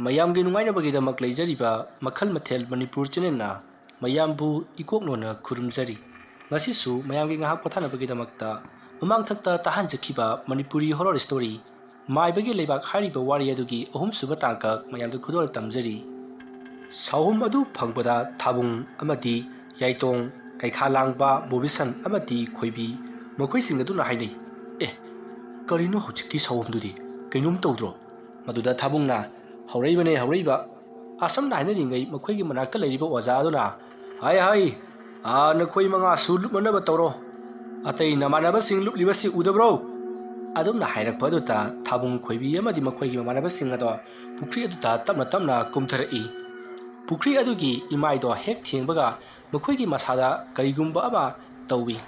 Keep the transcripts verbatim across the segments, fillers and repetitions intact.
ꯃꯌꯥꯝꯒꯤ ꯅꯨꯡꯉꯥꯏꯅꯕꯒꯤꯗꯃꯛ ꯂꯩꯖꯔꯤꯕ ꯃꯈꯜ ꯃꯊꯦꯜ ꯃꯅꯤꯄꯨꯔ ꯆꯦꯅꯦꯜꯅ ꯃꯌꯥꯝꯕꯨ ꯏꯀꯣꯛꯅꯣꯅ ꯈꯨꯔꯨꯝꯖꯔꯤ꯫ ꯉꯁꯤꯁꯨ ꯃꯌꯥꯝꯒꯤ ꯉꯥꯏꯍꯥꯛ ꯄꯣꯊꯥꯅꯕꯒꯤꯗꯃꯛꯇ ꯃꯃꯥꯡꯊꯛꯇ ꯇꯥꯍꯟꯖꯈꯤꯕ ꯃꯅꯤꯄꯨꯔꯤ ꯍꯣꯔꯔ ꯁ꯭ꯇꯣꯔꯤ ꯃꯥꯏꯕꯒꯤ ꯂꯩꯕꯥꯛ ꯍꯥꯏꯔꯤꯕ ꯋꯥꯔꯤ ꯑꯗꯨꯒꯤ ꯑꯍꯨꯝꯁꯨꯕ ꯇꯥꯡꯀꯛ ꯃꯌꯥꯝꯗ ꯈꯨꯗꯣꯜ ꯇꯝꯖꯔꯤ꯫ ꯁꯥꯍꯨꯝ ꯑꯗꯨ ꯐꯪꯕꯗ ꯊꯥꯕꯨꯡ ꯑꯃꯗꯤ ꯌꯥꯏꯇꯣꯡ, ꯀꯩꯈꯥ ꯂꯥꯡꯕ, ꯕꯣꯕꯤꯁꯟ ꯑꯃꯗꯤ ꯈꯣꯏꯕꯤ ꯃꯈꯣꯏꯁꯤꯡ ꯑꯗꯨꯅ ꯍꯥꯏꯅꯩ, "ꯑꯦ, ꯀꯔꯤꯅꯣ ꯍꯧꯖꯤꯛꯀꯤ ꯁꯥꯍꯨꯝꯗꯨꯗꯤ? ꯀꯩꯅꯣꯝ ꯇꯧꯗ꯭ꯔꯣ?" ꯃꯗꯨꯗ ꯊꯥꯕꯨꯡꯅ, "ꯍꯧꯔꯛꯏꯕꯅꯦ, ꯍꯧꯔꯛꯏꯕ꯫" ꯑꯁꯨꯝꯅ ꯍꯥꯏꯅꯔꯤꯉꯩ ꯃꯈꯣꯏꯒꯤ ꯃꯅꯥꯛꯇ ꯂꯩꯔꯤꯕ ꯑꯣꯖꯥ ꯑꯗꯨꯅ, "ꯍꯥꯏ ꯍꯥꯏ, ꯑꯥ, ꯅꯈꯣꯏ ꯃꯉꯥꯁꯨ ꯂꯨꯞꯅꯅꯕ ꯇꯧꯔꯣ꯫ ꯑꯇꯩ ꯅꯃꯥꯟꯅꯕꯁꯤꯡ ꯂꯨꯞꯂꯤꯕꯁꯤ ꯎꯗꯕ꯭ꯔꯣ?" ꯑꯗꯨꯝꯅ ꯍꯥꯏꯔꯛꯄ ꯑꯗꯨꯗ ꯊꯥꯕꯨꯡ, ꯈꯣꯏꯕꯤ ꯑꯃꯗꯤ ꯃꯈꯣꯏꯒꯤ ꯃꯃꯥꯟꯅꯕꯁꯤꯡ ꯑꯗꯣ ꯄꯨꯈ꯭ꯔꯤ ꯑꯗꯨꯗ ꯇꯞꯅ ꯇꯞꯅ ꯀꯨꯝꯊꯔꯛꯏ꯫ ꯄꯨꯈ꯭ꯔꯤ ꯑꯗꯨꯒꯤ ꯏꯃꯥꯏꯗꯣ ꯍꯦꯛ ꯊꯦꯡꯕꯒ ꯃꯈꯣꯏꯒꯤ ꯃꯁꯥꯗ ꯀꯔꯤꯒꯨꯝꯕ ꯑꯃ ꯇꯧꯏ꯫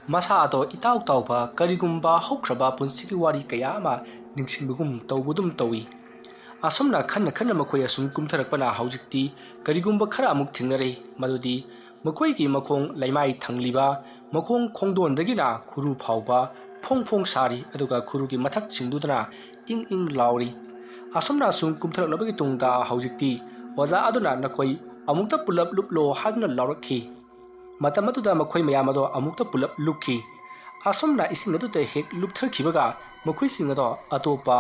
ꯃꯁꯥ ꯑꯗꯣ ꯏꯇꯥꯎ ꯇꯥꯎꯕ ꯀꯔꯤꯒꯨꯝꯕ ꯍꯧꯈ꯭ꯔꯕ ꯄꯨꯟꯁꯤꯒꯤ ꯋꯥꯔꯤ ꯀꯌꯥ ꯑꯃ ꯅꯤꯡꯁꯤꯡꯕꯒꯨꯝ ꯇꯧꯕꯗꯨꯝ ꯇꯧꯏ꯫ ꯑꯁꯨꯝꯅ ꯈꯟꯅ ꯈꯟꯅ ꯃꯈꯣꯏ ꯑꯁꯨꯝ ꯀꯨꯝꯊꯔꯛꯄꯅ ꯍꯧꯖꯤꯛꯇꯤ ꯀꯔꯤꯒꯨꯝꯕ ꯈꯔ ꯑꯃꯨꯛ ꯊꯦꯡꯅꯔꯦ꯫ ꯃꯗꯨꯗꯤ ꯃꯈꯣꯏꯒꯤ ꯃꯈꯣꯡ ꯂꯩꯃꯥꯏ ꯊꯪꯂꯤꯕ ꯃꯈꯣꯡ ꯈꯣꯡꯗꯣꯟꯗꯒꯤꯅ ꯈꯨꯔꯨ ꯐꯥꯎꯕ ꯐꯣꯡ ꯐꯣꯡ ꯁꯥꯔꯤ, ꯑꯗꯨꯒ ꯈꯨꯔꯨꯒꯤ ꯃꯊꯛꯁꯤꯡꯗꯨꯗꯅ ꯏꯪ ꯏꯪ ꯂꯥꯎꯔꯤ꯫ ꯑꯁꯨꯝꯅ ꯁꯨꯝ ꯀꯨꯝꯊꯔꯛꯂꯕꯒꯤ ꯇꯨꯡꯗ ꯍꯧꯖꯤꯛꯇꯤ ꯑꯣꯖꯥ ꯑꯗꯨꯅ ꯅꯈꯣꯏ ꯑꯃꯨꯛꯇ ꯄꯨꯂꯞ ꯂꯨꯞꯂꯣ ꯍꯥꯏꯗꯨꯅ ꯂꯥꯎꯔꯛꯈꯤ꯫ ꯃꯇꯝ ꯑꯗꯨꯗ ꯃꯈꯣꯏ ꯃꯌꯥꯝ ꯑꯗꯣ ꯑꯃꯨꯛꯇ ꯄꯨꯂꯞ ꯂꯨꯞꯈꯤ꯫ ꯑꯁꯨꯝꯅ ꯏꯁꯤꯡ ꯑꯗꯨꯗ ꯍꯦꯛ ꯂꯨꯞꯊꯈꯤꯕꯒ ꯃꯈꯣꯏꯁꯤꯡ ꯑꯗꯣ ꯑꯇꯣꯞꯄ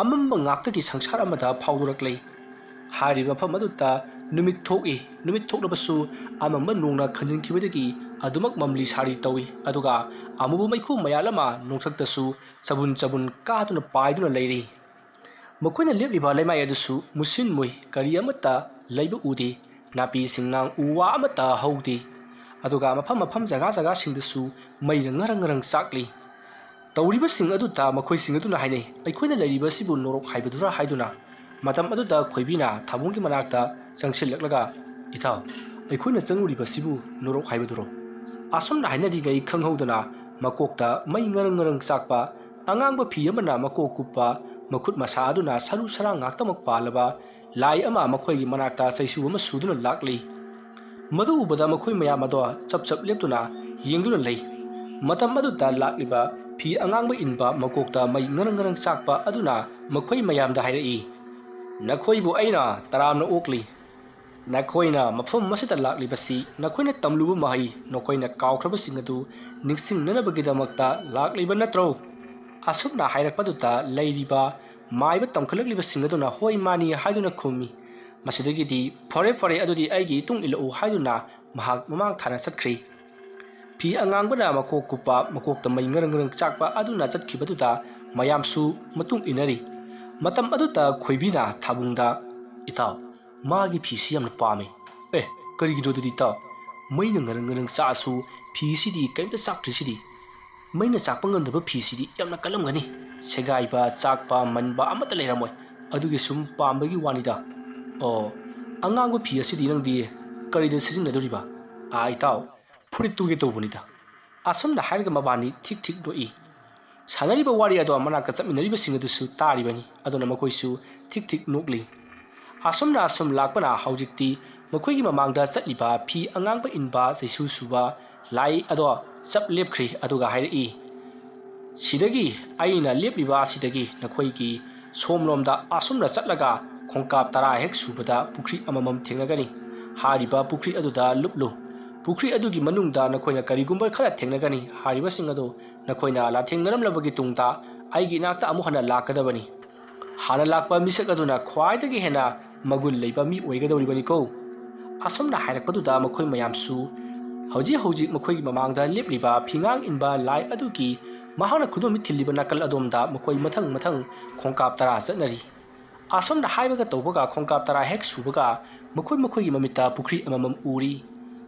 ꯑꯃꯝꯕ ꯉꯥꯛꯇꯒꯤ ꯁꯪꯁꯥꯔ ꯑꯃꯗ ꯐꯥꯎꯗꯣꯔꯛꯂꯤ꯫ ꯍꯥꯏꯔꯤꯕ ꯃꯐꯝ ꯑꯗꯨꯗ ꯅꯨꯃꯤꯠ ꯊꯣꯛꯏ꯫ ꯅꯨꯃꯤꯠ ꯊꯣꯛꯂꯕꯁꯨ ꯑꯃꯝꯕ ꯅꯣꯡꯅ ꯈꯟꯖꯤꯟꯈꯤꯕꯗꯒꯤ ꯑꯗꯨꯃꯛ ꯃꯝꯂꯤ ꯁꯥꯔꯤ ꯇꯧꯏ꯫ ꯑꯗꯨꯒ ꯑꯃꯨꯕ ꯃꯩꯈꯨ ꯃꯌꯥꯜ ꯑꯃ ꯅꯣꯡꯊꯛꯇꯁꯨ ꯆꯕꯨꯟ ꯆꯕꯨꯟ ꯀꯥꯗꯨꯅ ꯄꯥꯏꯗꯨꯅ ꯂꯩꯔꯤ꯫ ꯃꯈꯣꯏꯅ ꯂꯦꯞꯂꯤꯕ ꯂꯩꯃꯥꯏ ꯑꯗꯨꯁꯨ ꯃꯨꯁꯤꯟ ꯃꯨꯏ, ꯀꯔꯤ ꯑꯃꯠꯇ ꯂꯩꯕ ꯎꯗꯦ꯫ ꯅꯥꯄꯤ ꯁꯤꯡꯅꯥꯡ ꯎ ꯋꯥ ꯑꯃꯠꯇ ꯍꯧꯗꯦ꯫ ꯑꯗꯨꯒ ꯃꯐꯝ ꯃꯐꯝ ꯖꯒꯥ ꯖꯒꯥꯁꯤꯡꯗꯁꯨ ꯃꯩꯅ ꯉꯔꯪ ꯉꯔꯪ ꯆꯥꯛꯂꯤ꯫ ꯇꯧꯔꯤꯕꯁꯤꯡ ꯑꯗꯨꯗ ꯃꯈꯣꯏꯁꯤꯡ ꯑꯗꯨꯅ ꯍꯥꯏꯅꯩ, "ꯑꯩꯈꯣꯏꯅ ꯂꯩꯔꯤꯕꯁꯤꯕꯨ ꯅꯣꯔꯣꯛ ꯍꯥꯏꯕꯗꯨꯔꯥ?" ꯍꯥꯏꯗꯨꯅ꯫ ꯃꯇꯝ ꯑꯗꯨꯗ ꯈꯣꯏꯕꯤꯅ ꯊꯥꯕꯨꯡꯒꯤ ꯃꯅꯥꯛꯇ ꯆꯪꯁꯤꯜꯂꯛꯂꯒ, "ꯏꯇꯥꯎ, ꯑꯩꯈꯣꯏꯅ ꯆꯪꯂꯨꯔꯤꯕꯁꯤꯕꯨ ꯅꯣꯔꯣꯛ ꯍꯥꯏꯕꯗꯨꯔꯣ?" ꯑꯁꯨꯝꯅ ꯍꯥꯏꯅꯔꯤꯉꯩ ꯈꯪꯍꯧꯗꯅ ꯃꯀꯣꯛꯇ ꯃꯩ ꯉꯔꯪ ꯉꯔꯪ ꯆꯥꯛꯄ ꯑꯉꯥꯡꯕ ꯐꯤ ꯑꯃꯅ ꯃꯀꯣꯛ ꯀꯨꯞꯄ, ꯃꯈꯨꯠ ꯃꯁꯥ ꯑꯗꯨꯅ ꯁꯔꯨ ꯁꯔꯥꯡ ꯉꯥꯛꯇꯃꯛ ꯄꯥꯜꯂꯕ ꯂꯥꯏ ꯑꯃ ꯃꯈꯣꯏꯒꯤ ꯃꯅꯥꯛꯇ ꯆꯩꯁꯨ ꯑꯃ ꯁꯨꯗꯨꯅ ꯂꯥꯛꯂꯤ꯫ ꯃꯗꯨ ꯎꯕꯗ ꯃꯈꯣꯏ ꯃꯌꯥꯝ ꯑꯗꯣ ꯆꯞ ꯆꯞ ꯂꯦꯞꯇꯨꯅ ꯌꯦꯡꯗꯨꯅ ꯂꯩ꯫ ꯃꯇꯝ ꯑꯗꯨꯗ ꯂꯥꯛꯂꯤꯕ ꯐꯤ ꯑꯉꯥꯡꯕ ꯏꯟꯕ, ꯃꯀꯣꯛꯇ ꯃꯩ ꯉꯔꯪ ꯉꯔꯪ ꯆꯥꯛꯄ ꯑꯗꯨꯅ ꯃꯈꯣꯏ ꯃꯌꯥꯝꯗ ꯍꯥꯏꯔꯛꯏ, ꯅꯈꯣꯏꯕꯨ ꯑꯩꯅ ꯇꯔꯥꯝꯅ ꯑꯣꯛꯂꯤ꯫ ꯅꯈꯣꯏꯅ ꯃꯐꯝ ꯑꯁꯤꯗ ꯂꯥꯛꯂꯤꯕꯁꯤ ꯅꯈꯣꯏꯅ ꯇꯝꯂꯨꯕ ꯃꯍꯩ, ꯅꯈꯣꯏꯅ ꯀꯥꯎꯈ꯭ꯔꯕꯁꯤꯡ ꯑꯗꯨ ꯅꯤꯡꯁꯤꯡꯅꯅꯕꯒꯤꯗꯃꯛꯇ ꯂꯥꯛꯂꯤꯕ ꯅꯠꯇ꯭ꯔꯣ?" ꯑꯁꯨꯝꯅ ꯍꯥꯏꯔꯛꯄꯗꯨꯗ ꯂꯩꯔꯤꯕ ꯃꯥꯏꯕ ꯇꯝꯈꯠꯂꯛꯂꯤꯕꯁꯤꯡ ꯑꯗꯨꯅ "ꯍꯣꯏ, ꯃꯥꯅꯤ" ꯍꯥꯏꯗꯨꯅ ꯈꯨꯝꯃꯤ꯫ ꯃꯁꯤꯗꯒꯤꯗꯤ "ꯐꯔꯦ, ꯐꯔꯦ, ꯑꯗꯨꯗꯤ ꯑꯩꯒꯤ ꯏꯇꯨꯡ ꯏꯜꯂꯛꯎ" ꯍꯥꯏꯗꯨꯅ ꯃꯍꯥꯛ ꯃꯃꯥꯡ ꯊꯥꯅ ꯆꯠꯈ꯭ꯔꯤ꯫ ꯐꯤ ꯑꯉꯥꯡꯕꯅ ꯃꯀꯣꯛ ꯀꯨꯞꯄ, ꯃꯀꯣꯛꯇ ꯃꯩ ꯉꯔꯪ ꯉꯔꯪ ꯆꯥꯛꯄ ꯑꯗꯨꯅ ꯆꯠꯈꯤꯕꯗꯨꯗ ꯃꯌꯥꯝꯁꯨ ꯃꯇꯨꯡ ꯏꯟꯅꯔꯤ꯫ ꯃꯇꯝ ꯑꯗꯨꯗ ꯈꯣꯏꯕꯤꯅ ꯊꯥꯕꯨꯡꯗ, "ꯏꯇꯥꯎ, ꯃꯥꯒꯤ ꯐꯤꯁꯤ ꯌꯥꯝꯅ ꯄꯥꯝꯃꯤ꯫" "ꯑꯦ, ꯀꯔꯤꯒꯤꯅꯣ ꯑꯗꯨꯗꯤ ꯏꯇꯥꯎ? ꯃꯩꯅ ꯉꯔꯪ ꯉꯔꯪ ꯆꯥꯛꯑꯁꯨ ꯐꯤꯁꯤꯗꯤ ꯀꯔꯤꯝꯇ ꯆꯥꯛꯇ꯭ꯔꯤꯁꯤꯗꯤ꯫ ꯃꯩꯅ ꯆꯥꯛꯄ ꯉꯝꯗꯕ ꯐꯤꯁꯤꯗꯤ ꯌꯥꯝꯅ ꯀꯜꯂꯝꯒꯅꯤ꯫ ꯁꯦꯒꯥꯏꯕ, ꯆꯥꯛꯄ, ꯃꯟꯕ ꯑꯃꯠꯇ ꯂꯩꯔꯝꯃꯣꯏ꯫ ꯑꯗꯨꯒꯤ ꯁꯨꯝ ꯄꯥꯝꯕꯒꯤ ꯋꯥꯅꯤꯗ꯫ ꯑꯣ, ꯑꯉꯥꯡꯕ ꯐꯤ ꯑꯁꯤꯗꯤ ꯅꯪꯗꯤ ꯀꯔꯤꯗ ꯁꯤꯖꯤꯟꯅꯗꯣꯔꯤꯕ?" "ꯑꯥ, ꯏꯇꯥꯎ, ꯐꯨꯔꯤꯠ ꯇꯨꯒꯦ ꯇꯧꯕꯅꯤꯗ꯫" ꯑꯁꯨꯝꯅ ꯍꯥꯏꯔꯒ ꯃꯕꯥꯅꯤ ꯊꯤꯛ ꯊꯤꯛ ꯅꯣꯛꯏ꯫ ꯁꯥꯟꯅꯔꯤꯕ ꯋꯥꯔꯤ ꯑꯗꯣ ꯃꯅꯥꯛꯇ ꯆꯠꯃꯤꯟꯅꯔꯤꯕꯁꯤꯡ ꯑꯗꯨꯁꯨ ꯇꯥꯔꯤꯕꯅꯤ꯫ ꯑꯗꯨꯅ ꯃꯈꯣꯏꯁꯨ ꯊꯤꯛ ꯊꯤꯛ ꯅꯣꯛꯂꯤ꯫ ꯑꯁꯨꯝꯅ ꯑꯁꯨꯝ ꯂꯥꯛꯄꯅ ꯍꯧꯖꯤꯛꯇꯤ ꯃꯈꯣꯏꯒꯤ ꯃꯃꯥꯡꯗ ꯆꯠꯂꯤꯕ ꯐꯤ ꯑꯉꯥꯡꯕ ꯏꯟꯕ ꯆꯩꯁꯨ ꯁꯨꯕ ꯂꯥꯏ ꯑꯗꯣ ꯆꯞ ꯂꯦꯞꯈ꯭ꯔꯤ꯫ ꯑꯗꯨꯒ ꯍꯥꯏꯔꯛꯏ, "ꯁꯤꯗꯒꯤ, ꯑꯩꯅ ꯂꯦꯞꯂꯤꯕ ꯑꯁꯤꯗꯒꯤ ꯅꯈꯣꯏꯒꯤ ꯁꯣꯝꯂꯣꯝꯗ ꯑꯁꯨꯝꯅ ꯆꯠꯂꯒ ꯈꯣꯡꯀꯥꯞ ꯇꯔꯥ ꯍꯦꯛ ꯁꯨꯕꯗ ꯄꯨꯈ꯭ꯔꯤ ꯑꯃꯃꯝ ꯊꯦꯡꯅꯒꯅꯤ꯫ ꯍꯥꯏꯔꯤꯕ ꯄꯨꯈ꯭ꯔꯤ ꯑꯗꯨꯗ ꯂꯨꯞꯂꯨ꯫ ꯄꯨꯈ꯭ꯔꯤ ꯑꯗꯨꯒꯤ ꯃꯅꯨꯡꯗ ꯅꯈꯣꯏꯅ ꯀꯔꯤꯒꯨꯝꯕ ꯈꯔ ꯊꯦꯡꯅꯒꯅꯤ꯫ ꯍꯥꯏꯔꯤꯕꯁꯤꯡ ꯑꯗꯨ ꯅꯈꯣꯏꯅ ꯂꯥꯟꯊꯦꯡꯅꯔꯝꯂꯕꯒꯤ ꯇꯨꯡꯗ ꯑꯩꯒꯤ ꯏꯅꯥꯛꯇ ꯑꯃꯨꯛ ꯍꯟꯅ ꯂꯥꯛꯀꯗꯕꯅꯤ꯫ ꯍꯥꯟꯅ ꯂꯥꯛꯄ ꯃꯤꯁꯛ ꯑꯗꯨꯅ ꯈ꯭ꯋꯥꯏꯗꯒꯤ ꯍꯦꯟꯅ ꯃꯒꯨꯟ ꯂꯩꯕ ꯃꯤ ꯑꯣꯏꯒꯗꯧꯔꯤꯕꯅꯤꯀꯣ꯫" ꯑꯁꯨꯝꯅ ꯍꯥꯏꯔꯛꯄꯗꯨꯗ ꯃꯈꯣꯏ ꯃꯌꯥꯝꯁꯨ ꯍꯧꯖꯤꯛ ꯍꯧꯖꯤꯛ ꯃꯈꯣꯏꯒꯤ ꯃꯃꯥꯡꯗ ꯂꯦꯞꯂꯤꯕ ꯐꯤꯉꯥꯡ ꯏꯟꯕ ꯂꯥꯏ ꯑꯗꯨꯒꯤ ꯃꯍꯥꯛꯅ ꯈꯨꯗꯣꯝꯕꯤ ꯊꯤꯜꯂꯤꯕ ꯅꯥꯀꯜ ꯑꯗꯣꯝꯗ ꯃꯈꯣꯏ ꯃꯊꯪ ꯃꯊꯪ ꯈꯣꯡꯀꯥꯞ ꯇꯔꯥ ꯆꯠꯅꯔꯤ꯫ ꯑꯁꯨꯝꯅ ꯍꯥꯏꯕꯒ ꯇꯧꯕꯒ ꯈꯣꯡꯀꯥꯞ ꯇꯔꯥ ꯍꯦꯛ ꯁꯨꯕꯒ ꯃꯈꯣꯏ ꯃꯈꯣꯏꯒꯤ ꯃꯃꯤꯠꯇ ꯄꯨꯈ꯭ꯔꯤ ꯑꯃꯃꯝ ꯎꯔꯤ꯫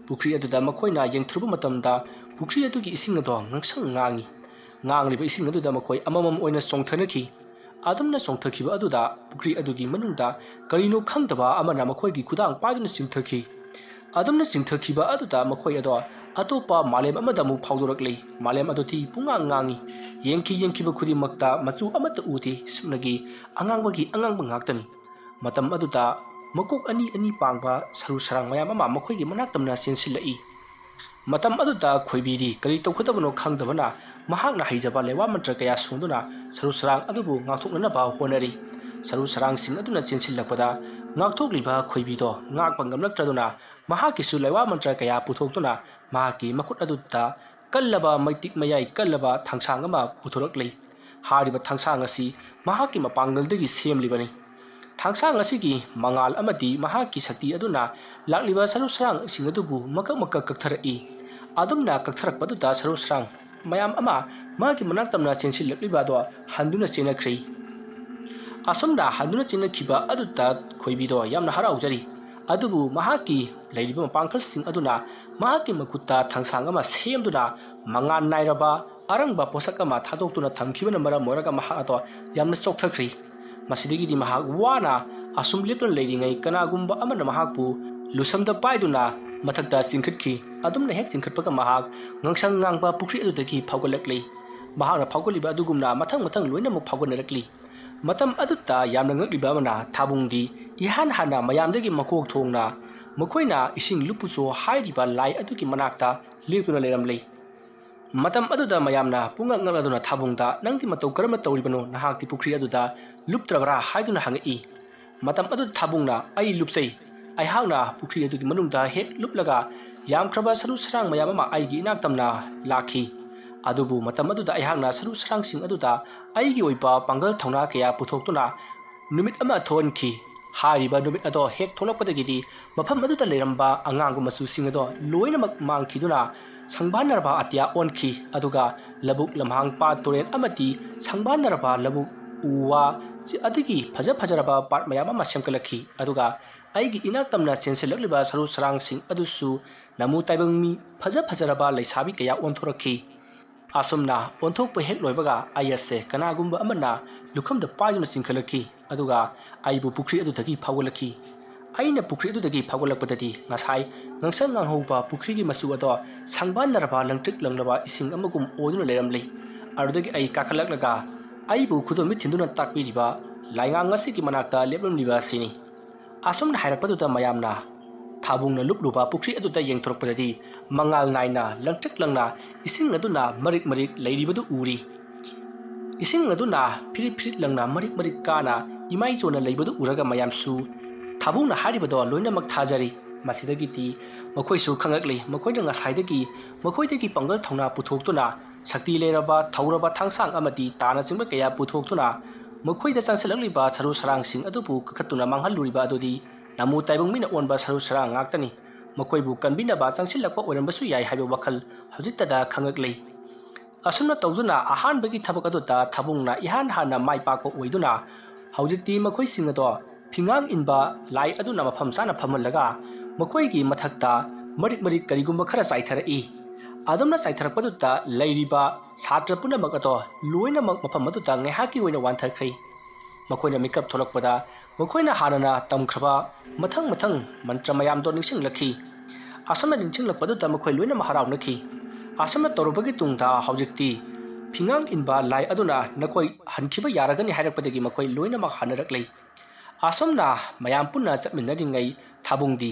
ꯄꯨꯈ꯭ꯔꯤ ꯑꯗꯨꯗ ꯃꯈꯣꯏꯅ ꯌꯦꯡꯊꯔꯨꯕ ꯃꯇꯝꯗ ꯄꯨꯈ꯭ꯔꯤ ꯑꯗꯨꯒꯤ ꯏꯁꯤꯡ ꯑꯗꯣ ꯉꯥꯡꯁꯪ ꯉꯥꯡꯏ꯫ ꯉꯥꯡꯂꯤꯕ ꯏꯁꯤꯡ ꯑꯗꯨꯗ ꯃꯈꯣꯏ ꯑꯃꯃꯝ ꯑꯣꯏꯅ ꯆꯣꯡꯊꯅꯈꯤ꯫ ꯑꯗꯨꯝꯅ ꯆꯣꯡꯊꯈꯤꯕ ꯑꯗꯨꯗ ꯄꯨꯈ꯭ꯔꯤ ꯑꯗꯨꯒꯤ ꯃꯅꯨꯡꯗ ꯀꯔꯤꯅꯣ ꯈꯪꯗꯕ ꯑꯃꯅ ꯃꯈꯣꯏꯒꯤ ꯈꯨꯗꯥꯡ ꯄꯥꯏꯗꯨꯅ ꯆꯤꯡꯊꯈꯤ꯫ ꯑꯗꯨꯝꯅ ꯆꯤꯡꯊꯈꯤꯕ ꯑꯗꯨꯗ ꯃꯈꯣꯏ ꯑꯗꯣ ꯑꯇꯣꯞꯄ ꯃꯥꯂꯦꯝ ꯑꯃꯗ ꯑꯃꯨꯛ ꯐꯥꯎꯗꯣꯔꯛꯂꯤ꯫ ꯃꯥꯂꯦꯝ ꯑꯗꯨꯗꯤ ꯄꯨꯡꯉꯥꯡ ꯉꯥꯡꯏ꯫ ꯌꯦꯡꯈꯤ ꯌꯦꯡꯈꯤꯕ ꯈꯨꯗꯤꯡꯃꯛꯇ ꯃꯆꯨ ꯑꯃꯠꯇ ꯎꯗꯦ꯫ ꯁꯨꯞꯅꯒꯤ ꯑꯉꯥꯡꯕꯒꯤ ꯑꯉꯥꯡꯕ ꯉꯥꯛꯇꯅꯤ꯫ ꯃꯇꯝ ꯑꯗꯨꯗ ꯃꯀꯣꯛ ꯑꯅꯤ ꯑꯅꯤ ꯄꯥꯡꯕ ꯁꯔꯨ ꯁꯔꯥꯡ ꯃꯌꯥꯝ ꯑꯃ ꯃꯈꯣꯏꯒꯤ ꯃꯅꯥꯛ ꯇꯝꯅ ꯆꯦꯟꯁꯤꯜꯂꯛꯏ꯫ ꯃꯇꯝ ꯑꯗꯨꯗ ꯈꯣꯏꯕꯤꯗꯤ ꯀꯔꯤ ꯇꯧꯒꯗꯕꯅꯣ ꯈꯪꯗꯕꯅ ꯃꯍꯥꯛꯅ ꯍꯩꯖꯕ ꯂꯩꯋꯥ ꯃꯟꯇ꯭ꯔ ꯀꯌꯥ ꯁꯣꯟꯗꯨꯅ ꯁꯔꯨ ꯁꯔꯥꯡ ꯑꯗꯨꯕꯨ ꯉꯥꯛꯊꯣꯛꯅꯅꯕ ꯍꯣꯠꯅꯔꯤ꯫ ꯁꯔꯨ ꯁꯔꯥꯡꯁꯤꯡ ꯑꯗꯨꯅ ꯆꯦꯟꯁꯤꯜꯂꯛꯄꯗ ꯉꯥꯛꯊꯣꯛꯂꯤꯕ ꯈꯣꯏꯕꯤꯗꯣ ꯉꯥꯛꯄ ꯉꯝꯂꯛꯇ꯭ꯔꯗꯨꯅ ꯃꯍꯥꯛꯀꯤꯁꯨ ꯂꯩꯋꯥ ꯃꯟꯇ꯭ꯔ ꯀꯌꯥ ꯄꯨꯊꯣꯛꯇꯨꯅ ꯃꯍꯥꯛꯀꯤ ꯃꯈꯨꯠ ꯑꯗꯨꯗ ꯀꯜꯂꯕ ꯃꯩꯇꯤꯛ ꯃꯌꯥꯏ ꯀꯜꯂꯕ ꯊꯥꯡꯁꯥꯡ ꯑꯃ ꯄꯨꯊꯣꯔꯛꯂꯤ꯫ ꯍꯥꯏꯔꯤꯕ ꯊꯥꯡꯁꯥꯡ ꯑꯁꯤ ꯃꯍꯥꯛꯀꯤ ꯃꯄꯥꯡꯒꯜꯗꯒꯤ ꯁꯦꯝꯂꯤꯕꯅꯤ꯫ ꯊꯥꯡꯁꯥꯡ ꯑꯁꯤꯒꯤ ꯃꯉꯥꯜ ꯑꯃꯗꯤ ꯃꯍꯥꯛꯀꯤ ꯁꯛꯇꯤ ꯑꯗꯨꯅ ꯂꯥꯛꯂꯤꯕ ꯁꯔꯨ ꯁꯔꯥꯡꯁꯤꯡ ꯑꯗꯨꯕꯨ ꯃꯀꯛ ꯃꯀꯛ ꯀꯛꯊꯔꯛꯏ꯫ ꯑꯗꯨꯝꯅ ꯀꯛꯊꯔꯛꯄꯗꯨꯗ ꯁꯔꯨ ꯁꯔꯥꯡ ꯃꯌꯥꯝ ꯑꯃ ꯃꯥꯒꯤ ꯃꯅꯥꯛ ꯇꯝꯅ ꯆꯦꯟꯁꯤꯜꯂꯛꯂꯤꯕ ꯑꯗꯣ ꯍꯟꯗꯨꯅ ꯆꯦꯟꯅꯈ꯭ꯔꯤ꯫ ꯑꯁꯨꯝꯅ ꯍꯟꯗꯨꯅ ꯆꯦꯟꯅꯈꯤꯕ ꯑꯗꯨꯗ ꯈꯣꯏꯕꯤꯗꯣ ꯌꯥꯝꯅ ꯍꯔꯥꯎꯖꯔꯤ꯫ ꯑꯗꯨꯕꯨ ꯃꯍꯥꯛꯀꯤ ꯂꯩꯔꯤꯕ ꯃꯄꯥꯡꯒꯜꯁꯤꯡ ꯑꯗꯨꯅ ꯃꯍꯥꯛꯀꯤ ꯃꯈꯨꯠꯇ ꯊꯥꯡꯁꯥꯡ ꯑꯃ ꯁꯦꯝꯗꯨꯅ ꯃꯉꯥꯜ ꯅꯥꯏꯔꯕ ꯑꯔꯪꯕ ꯄꯣꯠꯁꯛ ꯑꯃ ꯊꯥꯗꯣꯛꯇꯨꯅ ꯊꯝꯈꯤꯕꯅ ꯃꯔꯝ ꯑꯣꯏꯔꯒ ꯃꯍꯥꯛ ꯑꯗꯣ ꯌꯥꯝꯅ ꯆꯣꯛꯊꯈ꯭ꯔꯤ꯫ ꯃꯁꯤꯗꯒꯤꯗꯤ ꯃꯍꯥꯛ ꯋꯥꯅ ꯑꯁꯨꯝ ꯂꯦꯞꯇꯨꯅ ꯂꯩꯔꯤꯉꯩ ꯀꯅꯥꯒꯨꯝꯕ ꯑꯃꯅ ꯃꯍꯥꯛꯄꯨ ꯂꯨꯁꯝꯗ ꯄꯥꯏꯗꯨꯅ ꯃꯊꯛꯇ ꯆꯤꯡꯈꯠꯈꯤ꯫ ꯑꯗꯨꯝꯅ ꯍꯦꯛ ꯆꯤꯡꯈꯠꯄꯒ ꯃꯍꯥꯛ ꯉꯥꯡꯁꯪ ꯉꯥꯡꯕ ꯄꯨꯈ꯭ꯔꯤ ꯑꯗꯨꯗꯒꯤ ꯐꯥꯎꯒꯠꯂꯛꯂꯤ꯫ ꯃꯍꯥꯛꯅ ꯐꯥꯎꯒꯠꯂꯤꯕ ꯑꯗꯨꯒꯨꯝꯅ ꯃꯊꯪ ꯃꯊꯪ ꯂꯣꯏꯅꯃꯛ ꯐꯥꯎꯒꯠꯅꯔꯛꯂꯤ꯫ ꯃꯇꯝ ꯑꯗꯨꯗ ꯌꯥꯝꯅ ꯉꯛꯂꯤꯕ ꯑꯃꯅ ꯊꯥꯕꯨꯡꯗꯤ ꯏꯍꯥꯟ ꯍꯥꯟꯅ ꯃꯌꯥꯝꯗꯒꯤ ꯃꯀꯣꯛ ꯊꯣꯡꯅ ꯃꯈꯣꯏꯅ ꯏꯁꯤꯡ ꯂꯨꯞꯄꯨꯆꯣ ꯍꯥꯏꯔꯤꯕ ꯂꯥꯏ ꯑꯗꯨꯒꯤ ꯃꯅꯥꯛꯇ ꯂꯦꯞꯇꯨꯅ ꯂꯩꯔꯝꯂꯤ꯫ ꯃꯇꯝ ꯑꯗꯨꯗ ꯃꯌꯥꯝꯅ ꯄꯨꯡꯉꯛ ꯉꯛꯂꯗꯨꯅ ꯊꯥꯕꯨꯡꯗ, "ꯅꯪꯗꯤ ꯃꯇꯧ ꯀꯔꯝꯅ ꯇꯧꯔꯤꯕꯅꯣ? ꯅꯍꯥꯛꯇꯤ ꯄꯨꯈ꯭ꯔꯤ ꯑꯗꯨꯗ ꯂꯨꯞꯇ꯭ꯔꯕ꯭ꯔꯥ?" ꯍꯥꯏꯗꯨꯅ ꯍꯪꯉꯛꯏ꯫ ꯃꯇꯝ ꯑꯗꯨꯗ ꯊꯥꯕꯨꯡꯅ, "ꯑꯩ ꯂꯨꯞꯆꯩ꯫ ꯑꯩꯍꯥꯛꯅ ꯄꯨꯈ꯭ꯔꯤ ꯑꯗꯨꯒꯤ ꯃꯅꯨꯡꯗ ꯍꯦꯛ ꯂꯨꯞꯂꯒ ꯌꯥꯝꯈ꯭ꯔꯕ ꯁꯔꯨ ꯁꯔꯥꯡ ꯃꯌꯥꯝ ꯑꯃ ꯑꯩꯒꯤ ꯏꯅꯥꯛ ꯇꯝꯅ ꯂꯥꯛꯈꯤ꯫ ꯑꯗꯨꯕꯨ ꯃꯇꯝ ꯑꯗꯨꯗ ꯑꯩꯍꯥꯛꯅ ꯁꯔꯨ ꯁꯔꯥꯡꯁꯤꯡ ꯑꯗꯨꯗ ꯑꯩꯒꯤ ꯑꯣꯏꯕ ꯄꯥꯡꯒꯜ ꯊꯧꯅꯥ ꯀꯌꯥ ꯄꯨꯊꯣꯛꯇꯨꯅ ꯅꯨꯃꯤꯠ ꯑꯃ ꯊꯣꯛꯍꯟꯈꯤ꯫ ꯍꯥꯏꯔꯤꯕ ꯅꯨꯃꯤꯠ ꯑꯗꯣ ꯍꯦꯛ ꯊꯣꯛꯂꯛꯄꯗꯒꯤꯗꯤ ꯃꯐꯝ ꯑꯗꯨꯗ ꯂꯩꯔꯝꯕ ꯑꯉꯥꯡꯕ ꯃꯆꯨꯁꯤꯡ ꯑꯗꯣ ꯂꯣꯏꯅꯃꯛ ꯃꯥꯡꯈꯤꯗꯨꯅ ꯁꯪꯕꯥꯟꯅꯔꯕ ꯑꯇꯤꯌꯥ ꯑꯣꯟꯈꯤ꯫ ꯑꯗꯨꯒ ꯂꯧꯕꯨꯛ, ꯂꯝꯍꯥꯡ, ꯄꯥꯠ, ꯇꯨꯔꯦꯜ ꯑꯃꯗꯤ ꯁꯪꯕꯥꯟꯅꯔꯕ ꯂꯧꯕꯨꯛ, ꯎ ꯋꯥ, ꯆꯤ-, ꯑꯗꯒꯤ ꯐꯖ ꯐꯖꯔꯕ ꯄꯥꯠ ꯃꯌꯥꯝ ꯑꯃ ꯁꯦꯝꯒꯠꯂꯛꯈꯤ꯫ ꯑꯗꯨꯒ ꯑꯩꯒꯤ ꯏꯅꯥꯛ ꯇꯝꯅ ꯆꯦꯟꯁꯤꯜꯂꯛꯂꯤꯕ ꯁꯔꯨ ꯁꯔꯥꯡꯁꯤꯡ ꯑꯗꯨꯁꯨ ꯅꯃꯨ ꯇꯥꯏꯕꯪ ꯃꯤ ꯐꯖ ꯐꯖꯔꯕ ꯂꯩꯁꯥꯕꯤ ꯀꯌꯥ ꯑꯣꯟꯊꯣꯔꯛꯈꯤ꯫ ꯑꯁꯨꯝꯅ ꯑꯣꯟꯊꯣꯛꯄ ꯍꯦꯛ ꯂꯣꯏꯕꯒ ꯑꯩ ꯑꯁꯦ ꯀꯅꯥꯒꯨꯝꯕ ꯑꯃꯅ ꯂꯨꯈꯝꯗ ꯄꯥꯏꯗꯨꯅ ꯆꯤꯡꯈꯠꯂꯛꯈꯤ꯫ ꯑꯗꯨꯒ ꯑꯩꯕꯨ ꯄꯨꯈ꯭ꯔꯤ ꯑꯗꯨꯗꯒꯤ ꯐꯥꯎꯒꯠꯂꯛꯈꯤ꯫ ꯑꯩꯅ ꯄꯨꯈ꯭ꯔꯤ ꯑꯗꯨꯗꯒꯤ ꯐꯥꯎꯒꯠꯂꯛꯄꯗꯗꯤ ꯉꯁꯥꯏ ꯉꯥꯡꯁꯪ ꯉꯥꯡꯍꯧꯕ ꯄꯨꯈ꯭ꯔꯤꯒꯤ ꯃꯆꯨ ꯑꯗꯣ ꯁꯪꯕꯥꯟꯅꯔꯕ ꯂꯪꯇ꯭ꯔꯤꯛ ꯂꯪꯂꯕ ꯏꯁꯤꯡ ꯑꯃꯒꯨꯝ ꯑꯣꯏꯗꯨꯅ ꯂꯩꯔꯝꯂꯤ꯫ ꯑꯗꯨꯗꯒꯤ ꯑꯩ ꯀꯥꯈꯠꯂꯛꯂꯒ ꯑꯩꯕꯨ ꯈꯨꯗꯣꯝꯕꯤ ꯊꯤꯟꯗꯨꯅ ꯇꯥꯛꯄꯤꯔꯤꯕ ꯂꯥꯏꯉꯥꯡ ꯑꯁꯤꯒꯤ ꯃꯅꯥꯛꯇ ꯂꯦꯞꯂꯝꯂꯤꯕ ꯑꯁꯤꯅꯤ꯫ ꯑꯁꯨꯝꯅ ꯍꯥꯏꯔꯛꯄꯗꯨꯗ ꯃꯌꯥꯝꯅ ꯊꯥꯕꯨꯡꯅ ꯂꯨꯞꯂꯨꯕ ꯄꯨꯈ꯭ꯔꯤ ꯑꯗꯨꯗ ꯌꯦꯡꯊꯣꯔꯛꯄꯗꯗꯤ ꯃꯉꯥꯜ ꯅꯥꯏꯅ ꯂꯪꯇ꯭ꯔꯤꯛ ꯂꯪꯅ ꯏꯁꯤꯡ ꯑꯗꯨꯅ ꯃꯔꯤꯛ ꯃꯔꯤꯛ ꯂꯩꯔꯤꯕꯗꯨ ꯎꯔꯤ꯫ ꯏꯁꯤꯡ ꯑꯗꯨꯅ ꯐꯤꯔꯤꯠ ꯐꯤꯔꯤꯠ ꯂꯪꯅ ꯃꯔꯤꯛ ꯃꯔꯤꯛ ꯀꯥꯅ ꯏꯃꯥꯏ ꯆꯣꯟꯅ ꯂꯩꯕꯗꯨ ꯎꯔꯒ ꯃꯌꯥꯝꯁꯨ ꯊꯥꯕꯨꯡꯅ ꯍꯥꯏꯔꯤꯕꯗꯣ ꯂꯣꯏꯅꯃꯛ ꯊꯥꯖꯔꯤ꯫ ꯃꯁꯤꯗꯒꯤꯗꯤ ꯃꯈꯣꯏꯁꯨ ꯈꯪꯂꯛꯂꯤ, ꯃꯈꯣꯏꯅ ꯉꯁꯥꯏꯗꯒꯤ ꯃꯈꯣꯏꯗꯒꯤ ꯄꯥꯡꯒꯜ ꯊꯧꯅꯥ ꯄꯨꯊꯣꯛꯇꯨꯅ, ꯁꯛꯇꯤ ꯂꯩꯔꯕ ꯊꯧꯔꯕ ꯊꯥꯡꯁꯥꯡ ꯑꯃꯗꯤ ꯇꯥꯅꯆꯤꯡꯕ ꯀꯌꯥ ꯄꯨꯊꯣꯛꯇꯨꯅ ꯃꯈꯣꯏꯗ ꯆꯪꯁꯤꯜꯂꯛꯂꯤꯕ ꯁꯔꯨ ꯁꯔꯥꯡꯁꯤꯡ ꯑꯗꯨꯕꯨ ꯀꯛꯈꯠꯇꯨꯅ ꯃꯥꯡꯍꯜꯂꯨꯔꯤꯕ ꯑꯗꯨꯗꯤ ꯅꯃꯨ ꯇꯥꯏꯕꯪ ꯃꯤꯅ ꯑꯣꯟꯕ ꯁꯔꯨ ꯁꯔꯥꯡ ꯉꯥꯛꯇꯅꯤ꯫ ꯃꯈꯣꯏꯕꯨ ꯀꯟꯕꯤꯅꯕ ꯆꯪꯁꯤꯜꯂꯛꯄ ꯑꯣꯏꯔꯝꯕꯁꯨ ꯌꯥꯏ ꯍꯥꯏꯕ ꯋꯥꯈꯜ ꯍꯧꯖꯤꯛꯇꯗ ꯈꯪꯂꯛꯂꯤ꯫ ꯑꯁꯨꯝꯅ ꯇꯧꯗꯨꯅ ꯑꯍꯥꯟꯕꯒꯤ ꯊꯕꯛ ꯑꯗꯨꯗ ꯊꯥꯕꯨꯡꯅ ꯏꯍꯥꯟ ꯍꯥꯟꯅ ꯃꯥꯏ ꯄꯥꯛꯄ ꯑꯣꯏꯗꯨꯅ ꯍꯧꯖꯤꯛꯇꯤ ꯃꯈꯣꯏꯁꯤꯡ ꯑꯗꯣ ꯐꯤꯉꯥꯡ ꯏꯟꯕ ꯂꯥꯏ ꯑꯗꯨꯅ ꯃꯐꯝ ꯆꯥꯅ ꯐꯝꯍꯜꯂꯒ ꯃꯈꯣꯏꯒꯤ ꯃꯊꯛꯇ ꯃꯔꯤꯛ ꯃꯔꯤꯛ ꯀꯔꯤꯒꯨꯝꯕ ꯈꯔ ꯆꯥꯏꯊꯔꯛꯏ꯫ ꯑꯗꯨꯝꯅ ꯆꯥꯏꯊꯔꯛꯄꯗꯨꯗ ꯂꯩꯔꯤꯕ ꯁꯥꯇ꯭ꯔ ꯄꯨꯝꯅꯃꯛ ꯑꯗꯣ ꯂꯣꯏꯅꯃꯛ ꯃꯐꯝ ꯑꯗꯨꯗ ꯉꯥꯏꯍꯥꯛꯀꯤ ꯑꯣꯏꯅ ꯋꯥꯟꯊꯈ꯭ꯔꯦ꯫ ꯃꯈꯣꯏꯅ ꯃꯤꯀꯞ ꯊꯣꯛꯂꯛꯄꯗ ꯃꯈꯣꯏꯅ ꯍꯥꯟꯅꯅ ꯇꯝꯈ꯭ꯔꯕ ꯃꯊꯪ ꯃꯊꯪ ꯃꯟꯇ꯭ꯔ ꯃꯌꯥꯝꯗꯣ ꯅꯤꯡꯁꯤꯡꯂꯛꯈꯤ꯫ ꯑꯁꯨꯝꯅ ꯅꯤꯡꯁꯤꯡꯂꯛꯄꯗꯨꯗ ꯃꯈꯣꯏ ꯂꯣꯏꯅꯃꯛ ꯍꯔꯥꯎꯅꯈꯤ꯫ ꯑꯁꯨꯝꯅ ꯇꯧꯔꯨꯕꯒꯤ ꯇꯨꯡꯗ ꯍꯧꯖꯤꯛꯇꯤ ꯐꯤꯉꯥꯡ ꯏꯟꯕ ꯂꯥꯏ ꯑꯗꯨꯅ ꯅꯈꯣꯏ ꯍꯟꯈꯤꯕ ꯌꯥꯔꯒꯅꯤ ꯍꯥꯏꯔꯛꯄꯗꯒꯤ ꯃꯈꯣꯏ ꯂꯣꯏꯅꯃꯛ ꯍꯟꯅꯔꯛꯂꯦ꯫ ꯑꯁꯨꯝꯅ ꯃꯌꯥꯝ ꯄꯨꯟꯅ ꯆꯠꯃꯤꯟꯅꯔꯤꯉꯩ ꯊꯥꯕꯨꯡꯗꯤ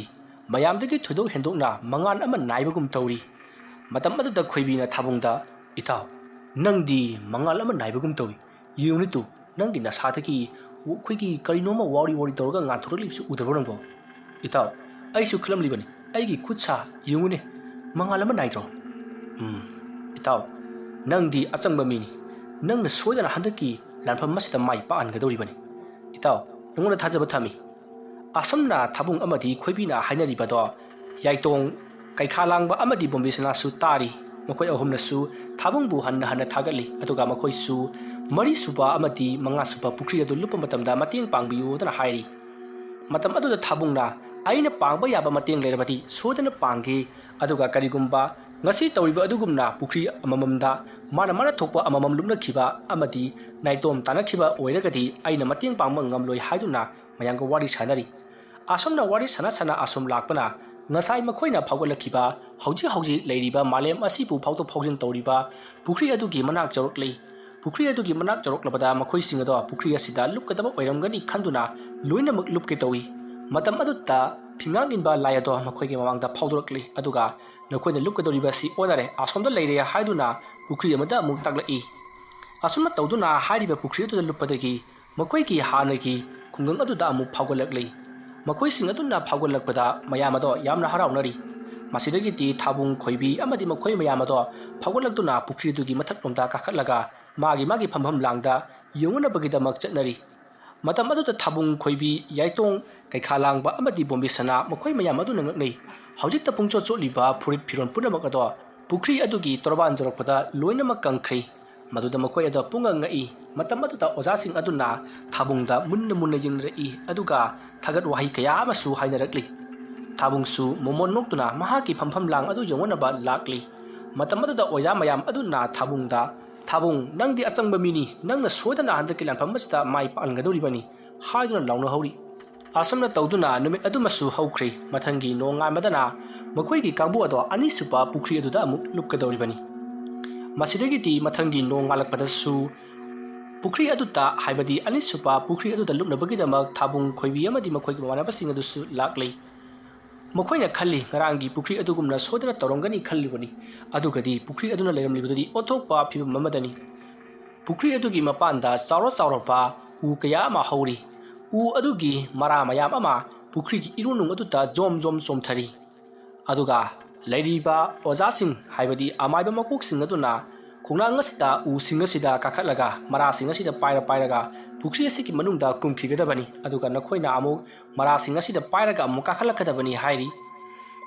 ꯃꯌꯥꯝꯗꯒꯤ ꯊꯣꯏꯗꯣꯛ ꯍꯦꯟꯗꯣꯛꯅ ꯃꯉꯥꯜ ꯑꯃ ꯅꯥꯏꯕꯒꯨꯝ ꯇꯧꯔꯤ꯫ ꯃꯇꯝ ꯑꯗꯨꯗ ꯈꯣꯏꯕꯤꯅ ꯊꯥꯕꯨꯡꯗ, "ꯏꯇꯥꯎ, ꯅꯪꯗꯤ ꯃꯉꯥꯜ ꯑꯃ ꯅꯥꯏꯕꯒꯨꯝ ꯇꯧꯏ꯫ ꯌꯦꯡꯉꯨꯅꯦ ꯇꯨ, ꯅꯪꯒꯤ ꯅꯁꯥꯗꯒꯤ ꯑꯩꯈꯣꯏꯒꯤ ꯀꯔꯤꯅꯣ ꯑꯃ ꯋꯥꯎꯔꯤ ꯋꯥꯎꯔꯤ ꯇꯧꯔꯒ ꯉꯥꯟꯊꯣꯔꯛꯂꯤꯕꯁꯤ ꯎꯗꯕ꯭ꯔꯣ ꯅꯪꯕꯣ?" "ꯏꯇꯥꯎ, ꯑꯩꯁꯨ ꯈꯜꯂꯝꯂꯤꯕꯅꯤ, ꯑꯩꯒꯤ ꯈꯨꯠ ꯁꯥ ꯌꯦꯡꯉꯨꯅꯦ, ꯃꯉꯥꯜ ꯑꯃ ꯅꯥꯏꯗ꯭ꯔꯣ?" "ꯎꯝ, ꯏꯇꯥꯎ, ꯅꯪꯗꯤ ꯑꯆꯪꯕ ꯃꯤꯅꯤ꯫ ꯅꯪꯅ ꯁꯣꯏꯗꯅ ꯍꯟꯗꯛꯀꯤ ꯂꯥꯟꯐꯝ ꯑꯁꯤꯗ ꯃꯥꯏ ꯄꯥꯛꯍꯟꯒꯗꯧꯔꯤꯕꯅꯤ꯫ ꯏꯇꯥꯎ, ꯅꯉꯣꯟꯗ ꯊꯥꯖꯕ ꯊꯝꯃꯤ꯫" ꯑꯁꯨꯝꯅ ꯊꯥꯕꯨꯡ ꯑꯃꯗꯤ ꯈꯣꯏꯕꯤꯅ ꯍꯥꯏꯅꯔꯤꯕꯗꯣ ꯌꯥꯏꯇꯣꯡ, ꯀꯩꯈꯥ ꯂꯥꯡꯕ ꯑꯃꯗꯤ ꯕꯣꯝꯕꯤꯁꯅꯥꯁꯨ ꯇꯥꯔꯤ꯫ ꯃꯈꯣꯏ ꯑꯍꯨꯝꯅꯁꯨ ꯊꯥꯕꯨꯡꯕꯨ ꯍꯟꯅ ꯍꯟꯅ ꯊꯥꯒꯠꯂꯤ, ꯑꯗꯨꯒ ꯃꯈꯣꯏꯁꯨ ꯃꯔꯤꯁꯨꯕ ꯑꯃꯗꯤ ꯃꯉꯥꯁꯨꯕ ꯄꯨꯈ꯭ꯔꯤ ꯑꯗꯨ ꯂꯨꯞꯄ ꯃꯇꯝꯗ ꯃꯇꯦꯡ ꯄꯥꯡꯕꯤꯌꯨꯗꯅ ꯍꯥꯏꯔꯤ꯫ ꯃꯇꯝ ꯑꯗꯨꯗ ꯊꯥꯕꯨꯡꯅ, "ꯑꯩꯅ ꯄꯥꯡꯕ ꯌꯥꯕ ꯃꯇꯦꯡ ꯂꯩꯔꯕꯗꯤ ꯁꯣꯏꯗꯅ ꯄꯥꯡꯒꯦ, ꯑꯗꯨꯒ ꯀꯔꯤꯒꯨꯝꯕ ꯉꯁꯤ ꯇꯧꯔꯤꯕ ꯑꯗꯨꯒꯨꯝꯅ ꯄꯨꯈ꯭ꯔꯤ ꯑꯃꯃꯝꯗ ꯃꯥꯅ ꯃꯥꯅ ꯊꯣꯛꯄ ꯑꯃꯃꯝ ꯂꯨꯞꯅꯈꯤꯕ ꯑꯃꯗꯤ ꯅꯥꯏꯇꯣꯝ ꯇꯥꯅꯈꯤꯕ ꯑꯣꯏꯔꯒꯗꯤ ꯑꯩꯅ ꯃꯇꯦꯡ ꯄꯥꯡꯕ ꯉꯝꯂꯣꯏ" ꯍꯥꯏꯗꯨꯅ ꯃꯌꯥꯝꯒ ꯋꯥꯔꯤ ꯁꯥꯅꯔꯤ꯫ ꯑꯁꯨꯝꯅ ꯋꯥꯔꯤ ꯁꯥꯅ ꯁꯥꯅ ꯑꯁꯨꯝ ꯂꯥꯛꯄꯅ ꯉꯁꯥꯏ ꯃꯈꯣꯏꯅ ꯐꯥꯎꯒꯠꯂꯛꯈꯤꯕ ꯍꯧꯖꯤꯛ ꯍꯧꯖꯤꯛ ꯂꯩꯔꯤꯕ ꯃꯥꯂꯦꯝ ꯑꯁꯤꯕꯨ ꯐꯥꯎꯗꯣꯛ ꯐꯥꯎꯖꯤꯟ ꯇꯧꯔꯤꯕ ꯄꯨꯈ꯭ꯔꯤ ꯑꯗꯨꯒꯤ ꯃꯅꯥꯛ ꯌꯧꯔꯛꯂꯤ꯫ ꯄꯨꯈ꯭ꯔꯤ ꯑꯗꯨꯒꯤ ꯃꯅꯥꯛ ꯌꯧꯔꯛꯂꯕꯗ ꯃꯈꯣꯏꯁꯤꯡ ꯑꯗꯣ ꯄꯨꯈ꯭ꯔꯤ ꯑꯁꯤꯗ ꯂꯨꯞꯀꯗꯕ ꯑꯣꯏꯔꯝꯒꯅꯤ ꯈꯟꯗꯨꯅ ꯂꯣꯏꯅꯃꯛ ꯂꯨꯞꯀꯦ ꯇꯧꯏ꯫ ꯃꯇꯝ ꯑꯗꯨꯗ ꯐꯤꯉꯥꯡ ꯏꯟꯕ ꯂꯥꯏ ꯑꯗꯣ ꯃꯈꯣꯏꯒꯤ ꯃꯃꯥꯡꯗ ꯐꯥꯎꯗꯣꯔꯛꯂꯤ, ꯑꯗꯨꯒ "ꯅꯈꯣꯏꯅ ꯂꯨꯞꯀꯗꯧꯔꯤꯕ ꯑꯁꯤ ꯑꯣꯟꯅꯔꯦ, ꯑꯁꯣꯝꯗ ꯂꯩꯔꯦ" ꯍꯥꯏꯗꯨꯅ ꯄꯨꯈ꯭ꯔꯤ ꯑꯃꯗ ꯑꯃꯨꯛ ꯇꯥꯛꯂꯛꯏ꯫ ꯑꯁꯨꯝꯅ ꯇꯧꯗꯨꯅ ꯍꯥꯏꯔꯤꯕ ꯄꯨꯈ꯭ꯔꯤ ꯑꯗꯨꯗ ꯂꯨꯞꯄꯗꯒꯤ ꯃꯈꯣꯏꯒꯤ ꯍꯥꯟꯅꯒꯤ ꯈꯨꯡꯒꯪ ꯑꯗꯨꯗ ꯑꯃꯨꯛ ꯐꯥꯎꯒꯠꯂꯛꯂꯤ꯫ ꯃꯈꯣꯏꯁꯤꯡ ꯑꯗꯨꯅ ꯐꯥꯎꯒꯠꯂꯛꯄꯗ ꯃꯌꯥꯝ ꯑꯗꯣ ꯌꯥꯝꯅ ꯍꯔꯥꯎꯅꯔꯤ꯫ ꯃꯁꯤꯗꯒꯤꯗꯤ ꯊꯥꯕꯨꯡ, ꯈꯣꯏꯕꯤ ꯑꯃꯗꯤ ꯃꯈꯣꯏ ꯃꯌꯥꯝ ꯑꯗꯣ ꯐꯥꯎꯒꯠꯂꯛꯇꯨꯅ ꯄꯨꯈ꯭ꯔꯤ ꯑꯗꯨꯒꯤ ꯃꯊꯛꯂꯣꯝꯗ ꯀꯥꯈꯠꯂꯒ ꯃꯥꯒꯤ ꯃꯥꯒꯤ ꯐꯝꯐꯝ ꯂꯥꯡꯗ ꯌꯦꯡꯉꯨꯅꯕꯒꯤꯗꯃꯛ ꯆꯠꯅꯔꯤ꯫ ꯃꯇꯝ ꯑꯗꯨꯗ ꯊꯥꯕꯨꯡ, ꯈꯣꯏꯕꯤ, ꯌꯥꯏꯇꯣꯡ, ꯀꯩꯈꯥ ꯂꯥꯡꯕ ꯑꯃꯗꯤ ꯕꯣꯝꯕꯤ ꯁꯅꯥ ꯃꯈꯣꯏ ꯃꯌꯥꯝ ꯑꯗꯨꯅ ꯉꯛꯅꯩ꯫ ꯍꯧꯖꯤꯛꯇ ꯄꯨꯡꯆꯣꯠ ꯆꯣꯠꯂꯤꯕ ꯐꯨꯔꯤꯠ ꯐꯤꯔꯣꯜ ꯄꯨꯝꯅꯃꯛ ꯑꯗꯣ ꯄꯨꯈ꯭ꯔꯤ ꯑꯗꯨꯒꯤ ꯇꯣꯔꯕꯥꯟ ꯌꯧꯔꯛꯄꯗ ꯂꯣꯏꯅꯃꯛ ꯀꯪꯈ꯭ꯔꯦ꯫ ꯃꯗꯨꯗ ꯃꯈꯣꯏ ꯑꯗꯣ ꯄꯨꯡꯉꯛ ꯉꯛꯏ꯫ ꯃꯇꯝ ꯑꯗꯨꯗ ꯑꯣꯖꯥꯁꯤꯡ ꯑꯗꯨꯅ ꯊꯥꯕꯨꯡꯗ ꯃꯨꯟꯅ ꯃꯨꯟꯅ ꯌꯦꯡꯅꯔꯛꯏ, ꯑꯗꯨꯒ ꯊꯥꯒꯠ ꯋꯥꯍꯩ ꯀꯌꯥ ꯑꯃꯁꯨ ꯍꯥꯏꯅꯔꯛꯂꯤ꯫ ꯊꯥꯕꯨꯡꯁꯨ ꯃꯣꯃꯣꯟ ꯅꯣꯛꯇꯨꯅ ꯃꯍꯥꯛꯀꯤ ꯐꯝꯐꯝ ꯂꯥꯡ ꯑꯗꯨ ꯌꯦꯡꯉꯨꯅꯕ ꯂꯥꯛꯂꯤ꯫ ꯃꯇꯝ ꯑꯗꯨꯗ ꯑꯣꯖꯥ ꯃꯌꯥꯝ ꯑꯗꯨꯅ ꯊꯥꯕꯨꯡꯗ, "ꯊꯥꯕꯨꯡ, ꯅꯪꯗꯤ ꯑꯆꯪꯕ ꯃꯤꯅꯤ, ꯅꯪꯅ ꯁꯣꯏꯗꯅ ꯍꯟꯗꯛꯀꯤ ꯂꯥꯟꯐꯝ ꯑꯁꯤꯗ ꯃꯥꯏ ꯄꯥꯛꯍꯟꯒꯗꯧꯔꯤꯕꯅꯤ" ꯍꯥꯏꯗꯨꯅ ꯂꯥꯎꯅꯍꯧꯔꯤ꯫ ꯑꯁꯨꯝꯅ ꯇꯧꯗꯨꯅ ꯅꯨꯃꯤꯠ ꯑꯗꯨꯃꯁꯨ ꯍꯧꯈ꯭ꯔꯦ꯫ ꯃꯊꯪꯒꯤ ꯅꯣꯡꯉꯥꯟꯕꯗꯅ ꯃꯈꯣꯏꯒꯤ ꯀꯥꯡꯕꯨ ꯑꯗꯣ ꯑꯅꯤꯁꯨꯕ ꯄꯨꯈ꯭ꯔꯤ ꯑꯗꯨꯗ ꯑꯃꯨꯛ ꯂꯨꯞꯀꯗꯧꯔꯤꯕꯅꯤ꯫ ꯃꯁꯤꯗꯒꯤꯗꯤ ꯃꯊꯪꯒꯤ ꯅꯣꯡꯉꯥꯜꯂꯛꯄꯗꯁꯨ ꯄꯨꯈ꯭ꯔꯤ ꯑꯗꯨꯗ, ꯍꯥꯏꯕꯗꯤ ꯑꯅꯤꯁꯨꯕ ꯄꯨꯈ꯭ꯔꯤ ꯑꯗꯨꯗ ꯂꯨꯞꯅꯕꯒꯤꯗꯃꯛ ꯊꯥꯕꯨꯡ, ꯈꯣꯏꯕꯤ ꯑꯃꯗꯤ ꯃꯈꯣꯏꯒꯤ ꯃꯃꯥꯟꯅꯕꯁꯤꯡ ꯑꯗꯨꯁꯨ ꯂꯥꯛꯂꯤ꯫ ꯃꯈꯣꯏꯅ ꯈꯜꯂꯤ, ꯉꯔꯥꯡꯒꯤ ꯄꯨꯈ꯭ꯔꯤ ꯑꯗꯨꯒꯨꯝꯅ ꯁꯣꯏꯗꯅ ꯇꯧꯔꯝꯒꯅꯤ ꯈꯜꯂꯤꯕꯅꯤ꯫ ꯑꯗꯨꯒꯗꯤ ꯄꯨꯈ꯭ꯔꯤ ꯑꯗꯨꯅ ꯂꯩꯔꯝꯂꯤꯕꯗꯨꯗꯤ ꯑꯣꯟꯊꯣꯛꯄ ꯐꯤꯕꯝ ꯑꯃꯗꯅꯤ꯫ ꯄꯨꯈ꯭ꯔꯤ ꯑꯗꯨꯒꯤ ꯃꯄꯥꯟꯗ ꯆꯥꯎꯔ ꯆꯥꯎꯔꯕ ꯎ ꯀꯌꯥ ꯑꯃ ꯍꯧꯔꯤ꯫ ꯎ ꯑꯗꯨꯒꯤ ꯃꯔꯥ ꯃꯌꯥꯝ ꯑꯃ ꯄꯨꯈ꯭ꯔꯤꯒꯤ ꯏꯔꯨꯅꯨꯡ ꯑꯗꯨꯗ ꯖꯣꯝ ꯖꯣꯝ ꯆꯣꯝꯊꯔꯤ꯫ ꯑꯗꯨꯒ ꯂꯩꯔꯤꯕ ꯑꯣꯖꯥꯁꯤꯡ, ꯍꯥꯏꯕꯗꯤ ꯑꯃꯥꯏꯕ ꯃꯀꯣꯛꯁꯤꯡ ꯑꯗꯨꯅ ꯈꯣꯡꯅꯥꯡ ꯑꯁꯤꯗ ꯎꯁꯤꯡ ꯑꯁꯤꯗ ꯀꯥꯈꯠꯂꯒ ꯃꯔꯥꯁꯤꯡ ꯑꯁꯤꯗ ꯄꯥꯏꯔ ꯄꯥꯏꯔꯒ ꯄꯨꯈ꯭ꯔꯤ ꯑꯁꯤꯒꯤ ꯃꯅꯨꯡꯗ ꯀꯨꯝꯈꯤꯒꯗꯕꯅꯤ, ꯑꯗꯨꯒ ꯅꯈꯣꯏꯅ ꯑꯃꯨꯛ ꯃꯔꯥꯁꯤꯡ ꯑꯁꯤꯗ ꯄꯥꯏꯔꯒ ꯑꯃꯨꯛ ꯀꯥꯈꯠꯂꯛꯀꯗꯕꯅꯤ ꯍꯥꯏꯔꯤ꯫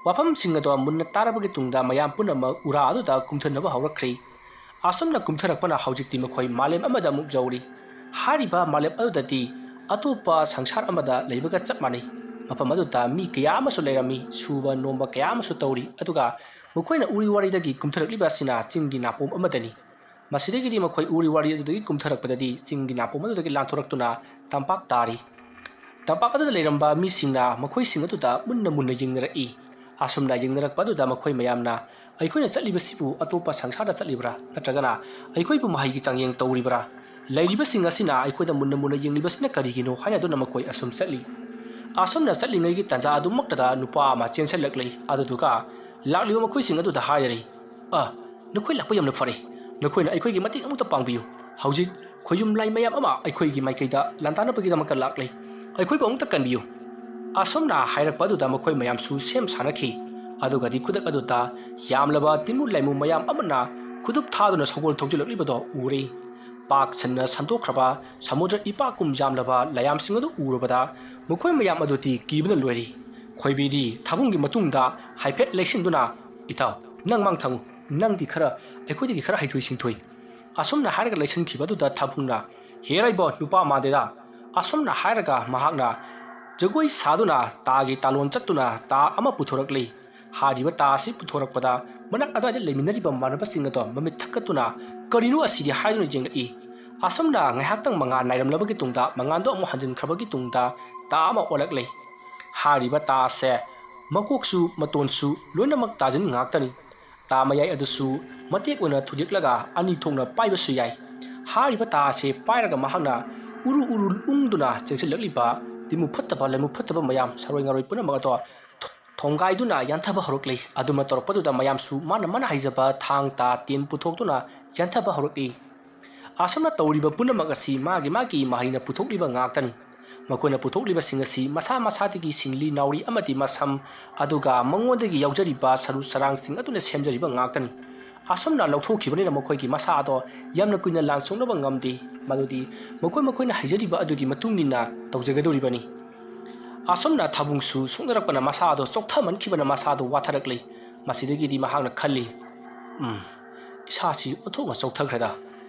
ꯋꯥꯐꯝꯁꯤꯡ ꯑꯗꯣ ꯃꯨꯟꯅ ꯇꯥꯔꯕꯒꯤ ꯇꯨꯡꯗ ꯃꯌꯥꯝ ꯄꯨꯝꯅꯃꯛ ꯎꯔꯥ ꯑꯗꯨꯗ ꯀꯨꯝꯊꯅꯕ ꯍꯧꯔꯛꯈ꯭ꯔꯦ꯫ ꯑꯁꯨꯝꯅ ꯀꯨꯝꯊꯔꯛꯄꯅ ꯍꯧꯖꯤꯛꯇꯤ ꯃꯈꯣꯏ ꯃꯥꯂꯦꯝ ꯑꯃꯗ ꯑꯃꯨꯛ ꯌꯧꯔꯤ꯫ ꯍꯥꯏꯔꯤꯕ ꯃꯥꯂꯦꯝ ꯑꯗꯨꯗꯗꯤ ꯑꯇꯣꯞꯄ ꯁꯪꯁꯥꯔ ꯑꯃꯗ ꯂꯩꯕꯒ ꯆꯞ ꯃꯥꯟꯅꯩ꯫ ꯃꯐꯝ ꯑꯗꯨꯗ ꯃꯤ ꯀꯌꯥ ꯑꯃꯁꯨ ꯂꯩꯔꯝꯃꯤ, ꯁꯨꯕ ꯅꯣꯝꯕ ꯀꯌꯥ ꯑꯃꯁꯨ ꯇꯧꯔꯤ, ꯑꯗꯨꯒ ꯃꯈꯣꯏꯅ ꯎꯔꯤ ꯋꯥꯔꯤꯗꯒꯤ ꯀꯨꯝꯊꯔꯛꯂꯤꯕ ꯑꯁꯤꯅ ꯆꯤꯡꯒꯤ ꯅꯥꯄꯣꯝ ꯑꯃꯗꯅꯤ꯫ ꯃꯁꯤꯗꯒꯤꯗꯤ ꯃꯈꯣꯏ ꯎꯔꯤ ꯋꯥꯔꯤ ꯑꯗꯨꯗꯒꯤ ꯀꯨꯝꯊꯔꯛꯄꯗꯗꯤ ꯆꯤꯡꯒꯤ ꯅꯥꯄꯣꯝ ꯑꯗꯨꯗꯒꯤ ꯂꯥꯟꯊꯣꯔꯛꯇꯨꯅ ꯇꯝꯄꯥꯛ ꯇꯥꯔꯤ꯫ ꯇꯝꯄꯥꯛ ꯑꯗꯨꯗ ꯂꯩꯔꯝꯕ ꯃꯤꯁꯤꯡꯅ ꯃꯈꯣꯏꯁꯤꯡ ꯑꯗꯨꯗ ꯃꯨꯟꯅ ꯃꯨꯟꯅ ꯌꯦꯡꯅꯔꯛꯏ꯫ ꯑꯁꯨꯝꯅ ꯌꯦꯡꯅꯔꯛꯄ ꯑꯗꯨꯗ ꯃꯈꯣꯏ ꯃꯌꯥꯝꯅ, "ꯑꯩꯈꯣꯏꯅ ꯆꯠꯂꯤꯕꯁꯤꯕꯨ ꯑꯇꯣꯞꯄ ꯁꯪꯁꯥꯔꯗ ꯆꯠꯂꯤꯕ꯭ꯔꯥ, ꯅꯠꯇ꯭ꯔꯒꯅ ꯑꯩꯈꯣꯏꯕꯨ ꯃꯍꯩꯒꯤ ꯆꯥꯡꯌꯦꯡ ꯇꯧꯔꯤꯕ꯭ꯔꯥ? ꯂꯩꯔꯤꯕꯁꯤꯡ ꯑꯁꯤꯅ ꯑꯩꯈꯣꯏꯗ ꯃꯨꯟꯅ ꯃꯨꯟꯅ ꯌꯦꯡꯂꯤꯕꯁꯤꯅ ꯀꯔꯤꯒꯤꯅꯣ?" ꯍꯥꯏꯅꯗꯨꯅ ꯃꯈꯣꯏ ꯑꯁꯨꯝ ꯆꯠꯂꯤ꯫ ꯑꯁꯨꯝꯅ ꯆꯠꯂꯤꯉꯩꯒꯤ ꯇꯥꯟꯖꯥ ꯑꯗꯨꯃꯛꯇꯗ ꯅꯨꯄꯥ ꯑꯃ ꯆꯦꯟꯁꯤꯜꯂꯛꯂꯤ꯫ ꯑꯗꯨꯗꯨꯒ ꯂꯥꯛꯂꯤꯕ ꯃꯈꯣꯏꯁꯤꯡ ꯑꯗꯨꯗ ꯍꯥꯏꯔꯔꯤ, "ꯑ, ꯅꯈꯣꯏ ꯂꯥꯛꯄ ꯌꯥꯝꯅ ꯐꯔꯦ꯫ ꯅꯈꯣꯏꯅ ꯑꯩꯈꯣꯏꯒꯤ ꯃꯇꯦꯡ ꯑꯃꯨꯛꯇ ꯄꯥꯡꯕꯤꯌꯨ꯫ ꯍꯧꯖꯤꯛ ꯈꯣꯌꯨꯝ ꯂꯥꯏ ꯃꯌꯥꯝ ꯑꯃ ꯑꯩꯈꯣꯏꯒꯤ ꯃꯥꯏꯀꯩꯗ ꯂꯥꯟꯗꯥꯅꯕꯒꯤꯗꯃꯛꯇ ꯂꯥꯛꯂꯤ꯫ ꯑꯩꯈꯣꯏꯕꯨ ꯑꯃꯨꯛꯇ ꯀꯟꯕꯤꯌꯨ꯫ ꯑꯁꯨꯝꯅ ꯍꯥꯏꯔꯛꯄ ꯑꯗꯨꯗ ꯃꯈꯣꯏ ꯃꯌꯥꯝꯁꯨ ꯁꯦꯝ ꯁꯥꯅꯈꯤ꯫ ꯑꯗꯨꯒꯗꯤ ꯈꯨꯗꯛ ꯑꯗꯨꯗ ꯌꯥꯝꯂꯕ ꯇꯤꯟꯃꯨ ꯂꯥꯏꯃꯨ ꯃꯌꯥꯝ ꯑꯃꯅ ꯈꯨꯗꯨꯞ ꯊꯥꯗꯨꯅ ꯁꯒꯣꯜ ꯊꯧꯖꯤꯜꯂꯛꯂꯤꯕꯗꯣ ꯎꯔꯦ꯫ ꯄꯥꯛ ꯁꯟꯅ ꯁꯟꯗꯣꯛꯈ꯭ꯔꯕ ꯁꯃꯨꯗ꯭ꯔ ꯏꯄꯥꯛꯀꯨꯝ ꯌꯥꯝꯂꯕ ꯂꯥꯏꯌꯥꯝꯁꯤꯡ ꯑꯗꯨ ꯎꯔꯨꯕꯗ ꯃꯈꯣꯏ ꯃꯌꯥꯝ ꯑꯗꯨꯗꯤ ꯀꯤꯕꯅ ꯂꯣꯏꯔꯤ꯫ ꯈꯣꯏꯕꯤꯗꯤ ꯊꯥꯕꯨꯡꯒꯤ ꯃꯇꯨꯡꯗ ꯍꯥꯏꯐꯦꯠ ꯂꯩꯁꯤꯟꯗꯨꯅ, "ꯏꯇꯥꯎ, ꯅꯪ ꯃꯥꯡ ꯊꯝꯃꯨ, ꯅꯪꯗꯤ ꯈꯔ ꯑꯩꯈꯣꯏꯗꯒꯤ ꯈꯔ ꯍꯩꯊꯣꯏ ꯁꯤꯡꯊꯣꯏ"꯫ ꯑꯁꯨꯝꯅ ꯍꯥꯏꯔꯒ ꯂꯩꯁꯤꯟꯈꯤꯕ ꯑꯗꯨꯗ ꯊꯥꯕꯨꯡꯅ, "ꯍꯦꯔꯥꯏꯕ ꯅꯨꯄꯥ ꯃꯥꯟꯗꯦꯗ"꯫ ꯑꯁꯨꯝꯅ ꯍꯥꯏꯔꯒ ꯃꯍꯥꯛꯅ ꯖꯒꯣꯏ ꯁꯥꯗꯨꯅ ꯇꯥꯒꯤ ꯇꯥꯂꯣꯟ ꯆꯠꯇꯨꯅ ꯇꯥ ꯑꯃ ꯄꯨꯊꯣꯔꯛꯂꯤ꯫ ꯍꯥꯏꯔꯤꯕ ꯇꯥ ꯑꯁꯤ ꯄꯨꯊꯣꯔꯛꯄꯗ ꯃꯅꯥꯛ ꯑꯗꯨꯋꯥꯏꯗ ꯂꯩꯃꯤꯟꯅꯔꯤꯕ ꯃꯃꯥꯟꯅꯕꯁꯤꯡ ꯑꯗꯣ ꯃꯃꯤꯠ ꯊꯛꯀꯠꯇꯨꯅ "ꯀꯔꯤꯅꯣ ꯑꯁꯤꯗꯤ?" ꯍꯥꯏꯗꯨꯅ ꯌꯦꯡꯂꯛꯏ꯫ ꯑꯁꯨꯝꯅ ꯉꯥꯏꯍꯥꯛꯇꯪ ꯃꯉꯥꯜ ꯅꯥꯏꯔꯝꯂꯕꯒꯤ ꯇꯨꯡꯗ ꯃꯉꯥꯜꯗꯣ ꯑꯃꯨꯛ ꯍꯟꯖꯤꯟꯈ꯭ꯔꯕꯒꯤ ꯇꯨꯡꯗ ꯇꯥ ꯑꯃ ꯑꯣꯜꯂꯛꯂꯦ꯫ ꯍꯥꯏꯔꯤꯕ ꯇꯥ ꯑꯁꯦ ꯃꯀꯣꯛꯁꯨ ꯃꯇꯣꯟꯁꯨ ꯂꯣꯏꯅꯃꯛ ꯇꯥꯖꯤꯟ ꯉꯥꯛꯇꯅꯤ꯫ ꯇꯥ ꯃꯌꯥꯏ ꯑꯗꯨꯁꯨ ꯃꯇꯦꯛ ꯑꯣꯏꯅ ꯊꯨꯗꯦꯛꯂꯒ ꯑꯅꯤ ꯊꯣꯛꯅ ꯄꯥꯏꯕꯁꯨ ꯌꯥꯏ꯫ ꯍꯥꯏꯔꯤꯕ ꯇꯥ ꯑꯁꯤ ꯄꯥꯏꯔꯒ ꯃꯍꯥꯛꯅ ꯎꯔꯨ ꯎꯔꯨ ꯎꯪꯗꯨꯅ ꯆꯦꯟꯁꯤꯜꯂꯛꯂꯤꯕ ꯇꯤꯟꯃꯨ ꯐꯠꯇꯕ ꯂꯥꯏꯃꯨ ꯐꯠꯇꯕ ꯃꯌꯥꯝ, ꯁꯥꯔꯣꯏ ꯉꯥꯔꯣꯏ ꯄꯨꯝꯅꯃꯛ ꯑꯗꯣ ꯊꯣ-, ꯊꯣꯡꯒꯥꯏꯗꯨꯅ ꯌꯥꯟꯊꯕ ꯍꯧꯔꯛꯂꯤ꯫ ꯑꯗꯨꯝꯅ ꯇꯧꯔꯛꯄꯗꯨꯗ ꯃꯌꯥꯝꯁꯨ ꯃꯥꯅ ꯃꯥꯅ ꯍꯩꯖꯕ ꯊꯥꯡ, ꯇꯥ, ꯇꯦꯟ ꯄꯨꯊꯣꯛꯇꯨꯅ ꯌꯥꯟꯊꯕ ꯍꯧꯔꯛꯂꯤ꯫ ꯑꯁꯨꯝꯅ ꯇꯧꯔꯤꯕ ꯄꯨꯝꯅꯃꯛ ꯑꯁꯤ ꯃꯥꯒꯤ ꯃꯥꯒꯤ ꯃꯍꯩꯅ ꯄꯨꯊꯣꯛꯂꯤꯕ ꯉꯥꯛꯇꯅꯤ꯫ ꯃꯈꯣꯏꯅ ꯄꯨꯊꯣꯛꯂꯤꯕꯁꯤꯡ ꯑꯁꯤ ꯃꯁꯥ ꯃꯁꯥꯗꯒꯤ ꯁꯤꯡꯂꯤ ꯅꯥꯎꯔꯤ ꯑꯃꯗꯤ ꯃꯁꯝ, ꯑꯗꯨꯒ ꯃꯉꯣꯟꯗꯒꯤ ꯌꯥꯎꯖꯔꯤꯕ ꯁꯔꯨ ꯁꯔꯥꯡꯁꯤꯡ ꯑꯗꯨꯅ ꯁꯦꯝꯖꯔꯤꯕ ꯉꯥꯛꯇꯅꯤ꯫ ꯑꯁꯨꯝꯅ ꯂꯧꯊꯣꯛꯈꯤꯕꯅꯤꯅ ꯃꯈꯣꯏꯒꯤ ꯃꯁꯥ ꯑꯗꯣ ꯌꯥꯝꯅ ꯀꯨꯏꯅ ꯂꯥꯟ ꯁꯣꯛꯅꯕ ꯉꯝꯗꯦ꯫ ꯃꯗꯨꯗꯤ ꯃꯈꯣꯏ ꯃꯈꯣꯏꯅ ꯍꯩꯖꯔꯤꯕ ꯑꯗꯨꯒꯤ ꯃꯇꯨꯡ ꯏꯟꯅ ꯇꯧꯖꯒꯗꯧꯔꯤꯕꯅꯤ꯫ ꯑꯁꯨꯝꯅ ꯊꯥꯕꯨꯡꯁꯨ ꯁꯣꯛꯅꯔꯛꯄꯅ ꯃꯁꯥ ꯑꯗꯣ ꯆꯣꯛꯊꯃꯟꯈꯤꯕꯅ ꯃꯁꯥ ꯑꯗꯣ ꯋꯥꯊꯔꯛꯂꯤ꯫ ꯃꯁꯤꯗꯒꯤꯗꯤ ꯃꯍꯥꯛꯅ ꯈꯜꯂꯤ, "ꯎꯝ, ꯏꯁꯥꯁꯤ ꯑꯣꯟꯊꯣꯛꯅ ꯆꯣꯛꯊꯈ꯭ꯔꯦꯗ꯫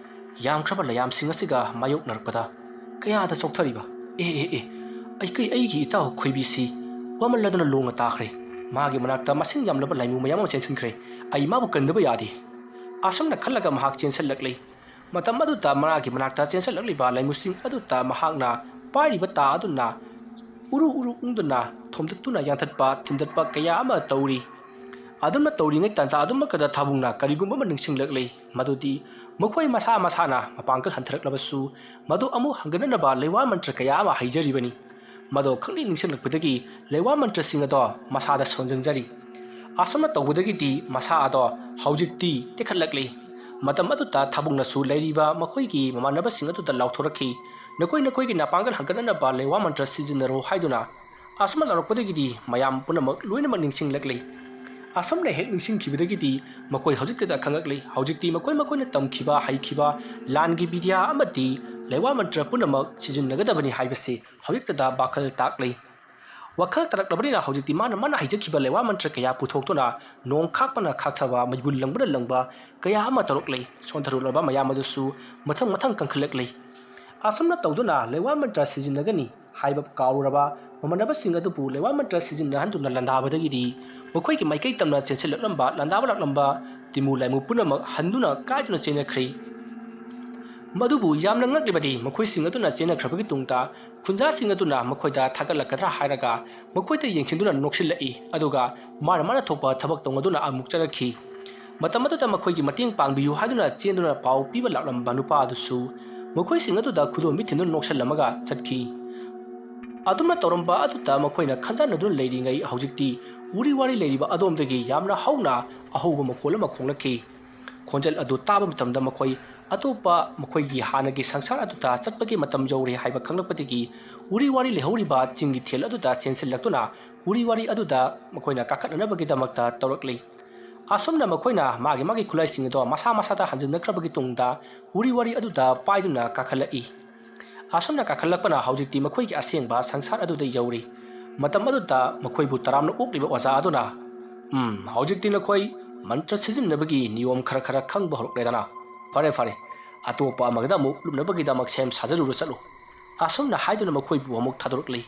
ꯌꯥꯝꯈ꯭ꯔꯕ ꯂꯥꯏꯌꯥꯝꯁꯤꯡ ꯑꯁꯤꯒ ꯃꯥꯌꯣꯛꯅꯔꯛꯄꯗ ꯀꯌꯥꯗ ꯆꯣꯛꯊꯔꯤꯕ꯫ ꯑꯦ, ꯑꯦ, ꯑꯦ, ꯑꯩꯒꯤ, ꯑꯩꯒꯤ ꯏꯇꯥꯎ ꯈꯣꯏꯕꯤꯁꯤ ꯋꯥꯃꯜꯂꯗꯨꯅ ꯂꯣꯡꯅ ꯇꯥꯈ꯭ꯔꯦ꯫ ꯃꯥꯒꯤ ꯃꯅꯥꯛꯇ ꯃꯁꯤꯡ ꯌꯥꯝꯂꯕ ꯂꯥꯏꯃꯨ ꯃꯌꯥꯝ ꯑꯃ ꯆꯦꯟꯁꯤꯟꯈ꯭ꯔꯦ꯫ ꯑꯩ ꯃꯥꯕꯨ ꯀꯟꯗꯕ ꯌꯥꯗꯦ"꯫ ꯑꯁꯨꯝꯅ ꯈꯜꯂꯒ ꯃꯍꯥꯛ ꯆꯦꯟꯁꯤꯜꯂꯛꯂꯤ꯫ ꯃꯇꯝ ꯑꯗꯨꯗ ꯃꯥꯒꯤ ꯃꯅꯥꯛꯇ ꯆꯦꯟꯁꯤꯜꯂꯛꯂꯤꯕ ꯂꯥꯏꯃꯨꯁꯤꯡ ꯑꯗꯨꯗ ꯃꯍꯥꯛꯅ ꯄꯥꯏꯔꯤꯕ ꯇꯥ ꯑꯗꯨꯅ ꯎꯔꯨ ꯎꯔꯨ ꯎꯪꯗꯨꯅ ꯊꯣꯝꯗꯠꯇꯨꯅ ꯌꯥꯟꯊꯠꯄ ꯊꯤꯟꯗꯠꯄ ꯀꯌꯥ ꯑꯃ ꯇꯧꯔꯤ꯫ ꯑꯗꯨꯝꯅ ꯇꯧꯔꯤꯉꯩ ꯇꯥꯟꯖꯥ ꯑꯗꯨꯃꯛꯇꯗ ꯊꯥꯕꯨꯡꯅ ꯀꯔꯤꯒꯨꯝꯕ ꯑꯃ ꯅꯤꯡꯁꯤꯡꯂꯛꯂꯤ꯫ ꯃꯗꯨꯗꯤ ꯃꯈꯣꯏ ꯃꯁꯥ ꯃꯁꯥꯅ ꯃꯄꯥꯡꯒꯜ ꯍꯟꯊꯔꯛꯂꯕꯁꯨ ꯃꯗꯨ ꯑꯃꯨꯛ ꯍꯪꯒꯠꯅꯅꯕ ꯂꯩꯋꯥ ꯃꯟꯇ꯭ꯔ ꯀꯌꯥ ꯑꯃ ꯍꯩꯖꯔꯤꯕꯅꯤ꯫ ꯃꯗꯣ ꯈꯪꯅꯤꯡ ꯅꯤꯡꯁꯤꯡꯂꯛꯄꯗꯒꯤ ꯂꯩꯋꯥ ꯃꯟꯇ꯭ꯔꯁꯤꯡ ꯑꯗꯣ ꯃꯁꯥꯗ ꯁꯣꯟꯖꯤꯟꯖꯔꯤ꯫ ꯑꯁꯨꯝꯅ ꯇꯧꯕꯗꯒꯤꯗꯤ ꯃꯁꯥ ꯑꯗꯣ ꯍꯧꯖꯤꯛꯇꯤ ꯇꯦꯛꯈꯠꯂꯛꯂꯤ꯫ ꯃꯇꯝ ꯑꯗꯨꯗ ꯊꯥꯕꯨꯡꯅꯁꯨ ꯂꯩꯔꯤꯕ ꯃꯈꯣꯏꯒꯤ ꯃꯃꯥꯟꯅꯕꯁꯤꯡ ꯑꯗꯨꯗ ꯂꯥꯎꯊꯣꯔꯛꯈꯤ, "ꯅꯈꯣꯏ ꯅꯈꯣꯏꯒꯤ ꯅꯄꯥꯡꯒꯜ ꯍꯟꯒꯠꯅꯅꯕ ꯂꯩꯋꯥ ꯃꯟꯇ꯭ꯔ ꯁꯤꯖꯤꯟꯅꯔꯣ" ꯍꯥꯏꯗꯨꯅ꯫ ꯑꯁꯨꯝꯅ ꯂꯥꯎꯔꯛꯄꯗꯒꯤꯗꯤ ꯃꯌꯥꯝ ꯄꯨꯝꯅꯃꯛ ꯂꯣꯏꯅꯃꯛ ꯅꯤꯡꯁꯤꯡꯂꯛꯂꯤ꯫ ꯑꯁꯨꯝꯅ ꯍꯦꯛ ꯅꯤꯡꯁꯤꯡꯈꯤꯕꯗꯒꯤꯗꯤ ꯃꯈꯣꯏ ꯍꯧꯖꯤꯛꯇꯗ ꯈꯪꯂꯛꯂꯤ, ꯍꯧꯖꯤꯛꯇꯤ ꯃꯈꯣꯏ ꯃꯈꯣꯏꯅ ꯇꯝꯈꯤꯕ, ꯍꯩꯈꯤꯕ ꯂꯥꯟꯒꯤ ꯕꯤꯗ꯭ꯌꯥ ꯑꯃꯗꯤ ꯂꯩꯋꯥ ꯃꯟꯇ꯭ꯔ ꯄꯨꯝꯅꯃꯛ ꯁꯤꯖꯤꯟꯅꯒꯗꯕꯅꯤ ꯍꯥꯏꯕꯁꯤ ꯍꯧꯖꯤꯛꯇꯗ ꯋꯥꯈꯜ ꯇꯥꯛꯂꯤ꯫ ꯋꯥꯈꯜ ꯇꯥꯔꯛꯂꯕꯅꯤꯅ ꯍꯧꯖꯤꯛꯇꯤ ꯃꯥꯅ, ꯃꯥꯅ ꯍꯩꯖꯈꯤꯕ ꯂꯩꯋꯥ ꯃꯟꯇ꯭ꯔ ꯀꯌꯥ ꯄꯨꯊꯣꯛꯇꯨꯅ ꯅꯣꯡ ꯈꯥꯛꯄꯅ ꯈꯥꯛꯊꯕ, ꯃꯩꯕꯨꯜ ꯂꯪꯕꯅ ꯂꯪꯕ ꯀꯌꯥ ꯑꯃ ꯇꯧꯔꯛꯂꯦ꯫ ꯁꯣꯟꯊꯔꯨꯔꯕ ꯃꯌꯥꯝ ꯑꯗꯨꯁꯨ ꯃꯊꯪ ꯃꯊꯪ ꯀꯟꯈꯠꯂꯛꯂꯦ꯫ ꯑꯁꯨꯝꯅ ꯇꯧꯗꯨꯅ ꯂꯩꯋꯥ ꯃꯟꯇ꯭ꯔ ꯁꯤꯖꯤꯟꯅꯒꯅꯤ ꯍꯥꯏꯕ ꯀꯥꯎꯔꯨꯔꯕ ꯃꯃꯥꯟꯅꯕꯁꯤꯡ ꯑꯗꯨꯕꯨ ꯂꯩꯋꯥ ꯃꯟꯇ꯭ꯔ ꯁꯤꯖꯤꯟꯅꯍꯟꯗꯨꯅ ꯂꯥꯟꯗꯥꯕꯗꯒꯤꯗꯤ ꯃꯈꯣꯏꯒꯤ ꯃꯥꯏꯀꯩ ꯇꯝꯅ ꯆꯦꯟꯁꯤꯜꯂꯛꯂꯝꯕ, ꯂꯥꯟꯗꯥꯕ ꯂꯥꯛꯂꯝꯕ ꯇꯤꯃꯨ ꯂꯥꯏꯃꯨ ꯄꯨꯝꯅꯃꯛ ꯍꯟꯗꯨꯅ ꯀꯥꯏꯗꯨꯅ ꯆꯦꯟꯅꯈ꯭ꯔꯦ꯫ ꯃꯗꯨꯕꯨ ꯌꯥꯝꯅ ꯉꯛꯂꯤꯕꯗꯤ ꯃꯈꯣꯏꯁꯤꯡ ꯑꯗꯨꯅ ꯆꯦꯟꯅꯈ꯭ꯔꯕꯒꯤ ꯇꯨꯡꯗ ꯈꯨꯟꯖꯥꯁꯤꯡ ꯑꯗꯨꯅ ꯃꯈꯣꯏꯗ ꯊꯥꯒꯠꯂꯛꯀꯗ꯭ꯔꯥ ꯍꯥꯏꯔꯒ ꯃꯈꯣꯏꯗ ꯌꯦꯡꯁꯤꯟꯗꯨꯅ ꯅꯣꯛꯁꯤꯜꯂꯛꯏ, ꯑꯗꯨꯒ ꯃꯥꯅ ꯃꯥꯅ ꯊꯣꯛꯄ ꯊꯕꯛ ꯇꯧꯅꯗꯨꯅ ꯑꯃꯨꯛ ꯆꯠꯂꯛꯈꯤ꯫ ꯃꯇꯝ ꯑꯗꯨꯗ ꯃꯈꯣꯏꯒꯤ ꯃꯇꯦꯡ ꯄꯥꯡꯕꯤꯌꯨ ꯍꯥꯏꯗꯨꯅ ꯆꯦꯟꯗꯨꯅ ꯄꯥꯎ ꯄꯤꯕ ꯂꯥꯛꯂꯝꯕ ꯅꯨꯄꯥ ꯑꯗꯨꯁꯨ ꯃꯈꯣꯏꯁꯤꯡ ꯑꯗꯨꯗ ꯈꯨꯗꯣꯝꯕꯤ ꯊꯤꯟꯗꯨꯅ ꯅꯣꯛꯁꯜꯂꯝꯃꯒ ꯆꯠꯈꯤ꯫ ꯑꯗꯨꯝꯅ ꯇꯧꯔꯝꯕ ꯑꯗꯨꯗ ꯃꯈꯣꯏꯅ ꯈꯟꯖꯥꯟꯅꯗꯨꯅ ꯂꯩꯔꯤꯉꯩ ꯍꯧꯖꯤꯛꯇꯤ ꯎꯔꯤ ꯋꯥꯔꯤ ꯂꯩꯔꯤꯕ ꯑꯗꯣꯝꯗꯒꯤ ꯌꯥꯝꯅ ꯍꯧꯅ ꯑꯍꯧꯕ ꯃꯈꯣꯜ ꯑꯃ ꯈꯣꯡꯂꯛꯈꯤ꯫ ꯈꯣꯟꯖꯦꯜ ꯑꯗꯨ ꯇꯥꯕ ꯃꯇꯝꯗ ꯃꯈꯣꯏ ꯑꯇꯣꯞꯄ ꯃꯈꯣꯏꯒꯤ ꯍꯥꯟꯅꯒꯤ ꯁꯪꯁꯥꯔ ꯑꯗꯨꯗ ꯆꯠꯄꯒꯤ ꯃꯇꯝ ꯌꯧꯔꯦ ꯍꯥꯏꯕ ꯈꯪꯂꯛꯄꯗꯒꯤ ꯎꯔꯤ ꯋꯥꯔꯤ ꯂꯩꯍꯧꯔꯤꯕ ꯆꯤꯡꯒꯤ ꯊꯦꯜ ꯑꯗꯨꯗ ꯆꯦꯟꯁꯤꯜꯂꯛꯇꯨꯅ ꯎꯔꯤ ꯋꯥꯔꯤ ꯑꯗꯨꯗ ꯃꯈꯣꯏꯅ ꯀꯥꯈꯠꯅꯅꯕꯒꯤꯗꯃꯛꯇ ꯇꯧꯔꯛꯂꯤ꯫ ꯑꯁꯨꯝꯅ ꯃꯈꯣꯏꯅ ꯃꯥꯒꯤ ꯃꯥꯒꯤ ꯈꯨꯠꯂꯥꯏꯁꯤꯡ ꯑꯗꯣ ꯃꯁꯥ ꯃꯁꯥꯗ ꯍꯟꯖꯤꯟꯅꯈ꯭ꯔꯕꯒꯤ ꯇꯨꯡꯗ ꯎꯔꯤ ꯋꯥꯔꯤ ꯑꯗꯨꯗ ꯄꯥꯏꯗꯨꯅ ꯀꯥꯈꯠꯂꯛꯏ꯫ ꯑꯁꯨꯝꯅ ꯀꯥꯈꯠꯂꯛꯄꯅ ꯍꯧꯖꯤꯛꯇꯤ ꯃꯈꯣꯏꯒꯤ ꯑꯁꯦꯡꯕ ꯁꯪꯁꯥꯔ ꯑꯗꯨꯗ ꯌꯧꯔꯤ꯫ ꯃꯇꯝ ꯑꯗꯨꯗ ꯃꯈꯣꯏꯕꯨ ꯇꯔꯥꯝꯅ ꯑꯣꯛꯂꯤꯕ ꯑꯣꯖꯥ ꯑꯗꯨꯅ, "ꯎꯝ, ꯍꯧꯖꯤꯛꯇꯤ ꯅꯈꯣꯏ ꯃꯟꯇ꯭ꯔ ꯁꯤꯖꯤꯟꯅꯕꯒꯤ ꯅꯤꯌꯣꯝ ꯈꯔ ꯈꯔ ꯈꯪꯕ ꯍꯧꯔꯛꯂꯦꯗꯅ꯫ ꯐꯔꯦ, ꯐꯔꯦ, ꯑꯇꯣꯞꯄ ꯑꯃꯒꯗ ꯑꯃꯨꯛ ꯂꯨꯞꯅꯕꯒꯤꯗꯃꯛ ꯁꯦꯝ ꯁꯥꯖꯔꯨꯔ ꯆꯠꯂꯨ"꯫ ꯑꯁꯨꯝꯅ ꯍꯥꯏꯗꯨꯅ ꯃꯈꯣꯏꯕꯨ ꯑꯃꯨꯛ ꯊꯥꯗꯣꯔꯛꯂꯤ꯫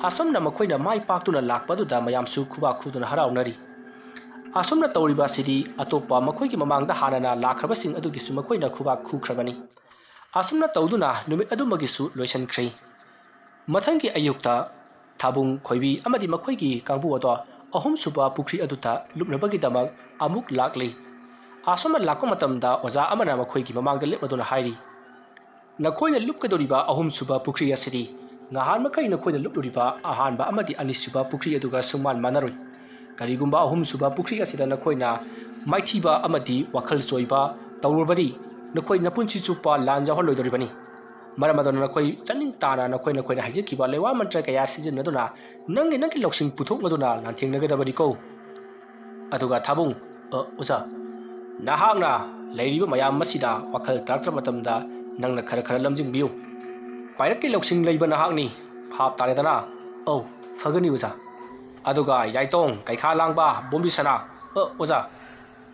ꯑꯁꯨꯝꯅ ꯃꯈꯣꯏꯅ ꯃꯥꯏ ꯄꯥꯛꯇꯨꯅ ꯂꯥꯛꯄ ꯑꯗꯨꯗ ꯃꯌꯥꯝꯁꯨ ꯈꯨꯕꯥꯛ ꯈꯨꯗꯨꯅ ꯍꯔꯥꯎꯅꯔꯤ꯫ ꯑꯁꯨꯝꯅ ꯇꯧꯔꯤꯕ ꯑꯁꯤꯗꯤ ꯑꯇꯣꯞꯄ ꯃꯈꯣꯏꯒꯤ ꯃꯃꯥꯡꯗ ꯍꯥꯟꯅꯅ ꯂꯥꯛꯈ꯭ꯔꯕꯁꯤꯡ ꯑꯗꯨꯒꯤꯁꯨ ꯃꯈꯣꯏꯅ ꯈꯨꯕꯥꯛ ꯈꯨꯈ꯭ꯔꯕꯅꯤ꯫ ꯑꯁꯨꯝꯅ ꯇꯧꯗꯨꯅ ꯅꯨꯃꯤꯠ ꯑꯗꯨꯃꯒꯤꯁꯨ ꯂꯣꯏꯁꯤꯟꯈ꯭ꯔꯦ꯫ ꯃꯊꯪꯒꯤ ꯑꯌꯨꯛꯇ ꯊꯥꯕꯨꯡ, ꯈꯣꯏꯕꯤ ꯑꯃꯗꯤ ꯃꯈꯣꯏꯒꯤ ꯀꯥꯡꯕꯨ ꯑꯗꯣ ꯑꯍꯨꯝꯁꯨꯕ ꯄꯨꯈ꯭ꯔꯤ ꯑꯗꯨꯗ ꯂꯨꯞꯅꯕꯒꯤꯗꯃꯛ ꯑꯃꯨꯛ ꯂꯥꯛꯂꯤ꯫ ꯑꯁꯨꯝꯅ ꯂꯥꯛꯄ ꯃꯇꯝꯗ ꯑꯣꯖꯥ ꯑꯃꯅ ꯃꯈꯣꯏꯒꯤ ꯃꯃꯥꯡꯗ ꯂꯦꯞꯂꯗꯨꯅ ꯍꯥꯏꯔꯤ, "ꯅꯈꯣꯏꯅ ꯂꯨꯞꯀꯗꯧꯔꯤꯕ ꯑꯍꯨꯝꯁꯨꯕ ꯄꯨꯈ꯭ꯔꯤ ꯑꯁꯤꯗꯤ ꯉꯍꯥꯟ ꯃꯈꯩ ꯅꯈꯣꯏꯅ ꯂꯨꯞꯂꯨꯔꯤꯕ ꯑꯍꯥꯟꯕ ꯑꯃꯗꯤ ꯑꯅꯤꯁꯨꯕ ꯄꯨꯈ꯭ꯔꯤ ꯑꯗꯨꯒ ꯁꯨꯡꯃꯥꯟ ꯃꯥꯟꯅꯔꯣꯏ꯫ ꯀꯔꯤꯒꯨꯝꯕ ꯑꯍꯨꯝꯁꯨꯕ ꯄꯨꯈ꯭ꯔꯤ ꯑꯁꯤꯗ ꯅꯈꯣꯏꯅ ꯃꯥꯏꯊꯤꯕ ꯑꯃꯗꯤ ꯋꯥꯈꯜ ꯆꯣꯏꯕ, ꯇꯧꯔꯕꯗꯤ ꯅꯈꯣꯏ ꯅꯄꯨꯟꯁꯤ ꯆꯨꯞꯄ ꯂꯥꯟ ꯌꯥꯎꯍꯜꯂꯣꯏꯗꯧꯔꯤꯕꯅꯤ꯫ ꯃꯔꯝ ꯑꯗꯨꯅ ꯅꯈꯣꯏ ꯆꯥꯅꯤꯡ ꯇꯥꯅ ꯅꯈꯣꯏ ꯅꯈꯣꯏꯅ ꯍꯥꯏꯖꯈꯤꯕ ꯂꯩꯋꯥ ꯃꯟꯇ꯭ꯔ ꯀꯌꯥ ꯁꯤꯖꯤꯟꯅꯗꯨꯅ ꯅꯪꯒꯤ ꯅꯪꯒꯤ ꯂꯧꯁꯤꯡ ꯄꯨꯊꯣꯛꯅꯗꯨꯅ ꯂꯥꯟꯊꯦꯡꯅꯒꯗꯕꯅꯤꯀꯣ꯫ ꯑꯗꯨꯒ ꯊꯥꯕꯨꯡ, "ꯑ, ꯑꯣꯖꯥ, ꯅꯍꯥꯛꯅ ꯂꯩꯔꯤꯕ ꯃꯌꯥꯝ ꯑꯁꯤꯗ ꯋꯥꯈꯜ ꯇꯥꯔꯛꯇ꯭ꯔꯕ ꯃꯇꯝꯗ ꯅꯪꯅ ꯈꯔ ꯈꯔ ꯂꯝꯖꯤꯡꯕꯤꯌꯨ꯫ ꯄꯥꯏꯔꯛꯀꯤ ꯂꯧꯁꯤꯡ ꯂꯩꯕ ꯅꯍꯥꯛꯅꯤ꯫ ꯚꯥꯞ ꯇꯥꯔꯦꯗꯅ?" "ꯑꯧ, ꯐꯒꯅꯤ ꯑꯣꯖꯥ꯫" ꯑꯗꯨꯒ ꯌꯥꯏꯇꯣꯡ, ꯀꯩꯈꯥ ꯂꯥꯡꯕ, ꯕꯣꯝꯕꯤ ꯁꯅꯥ, "ꯑ, ꯑꯣꯖꯥ,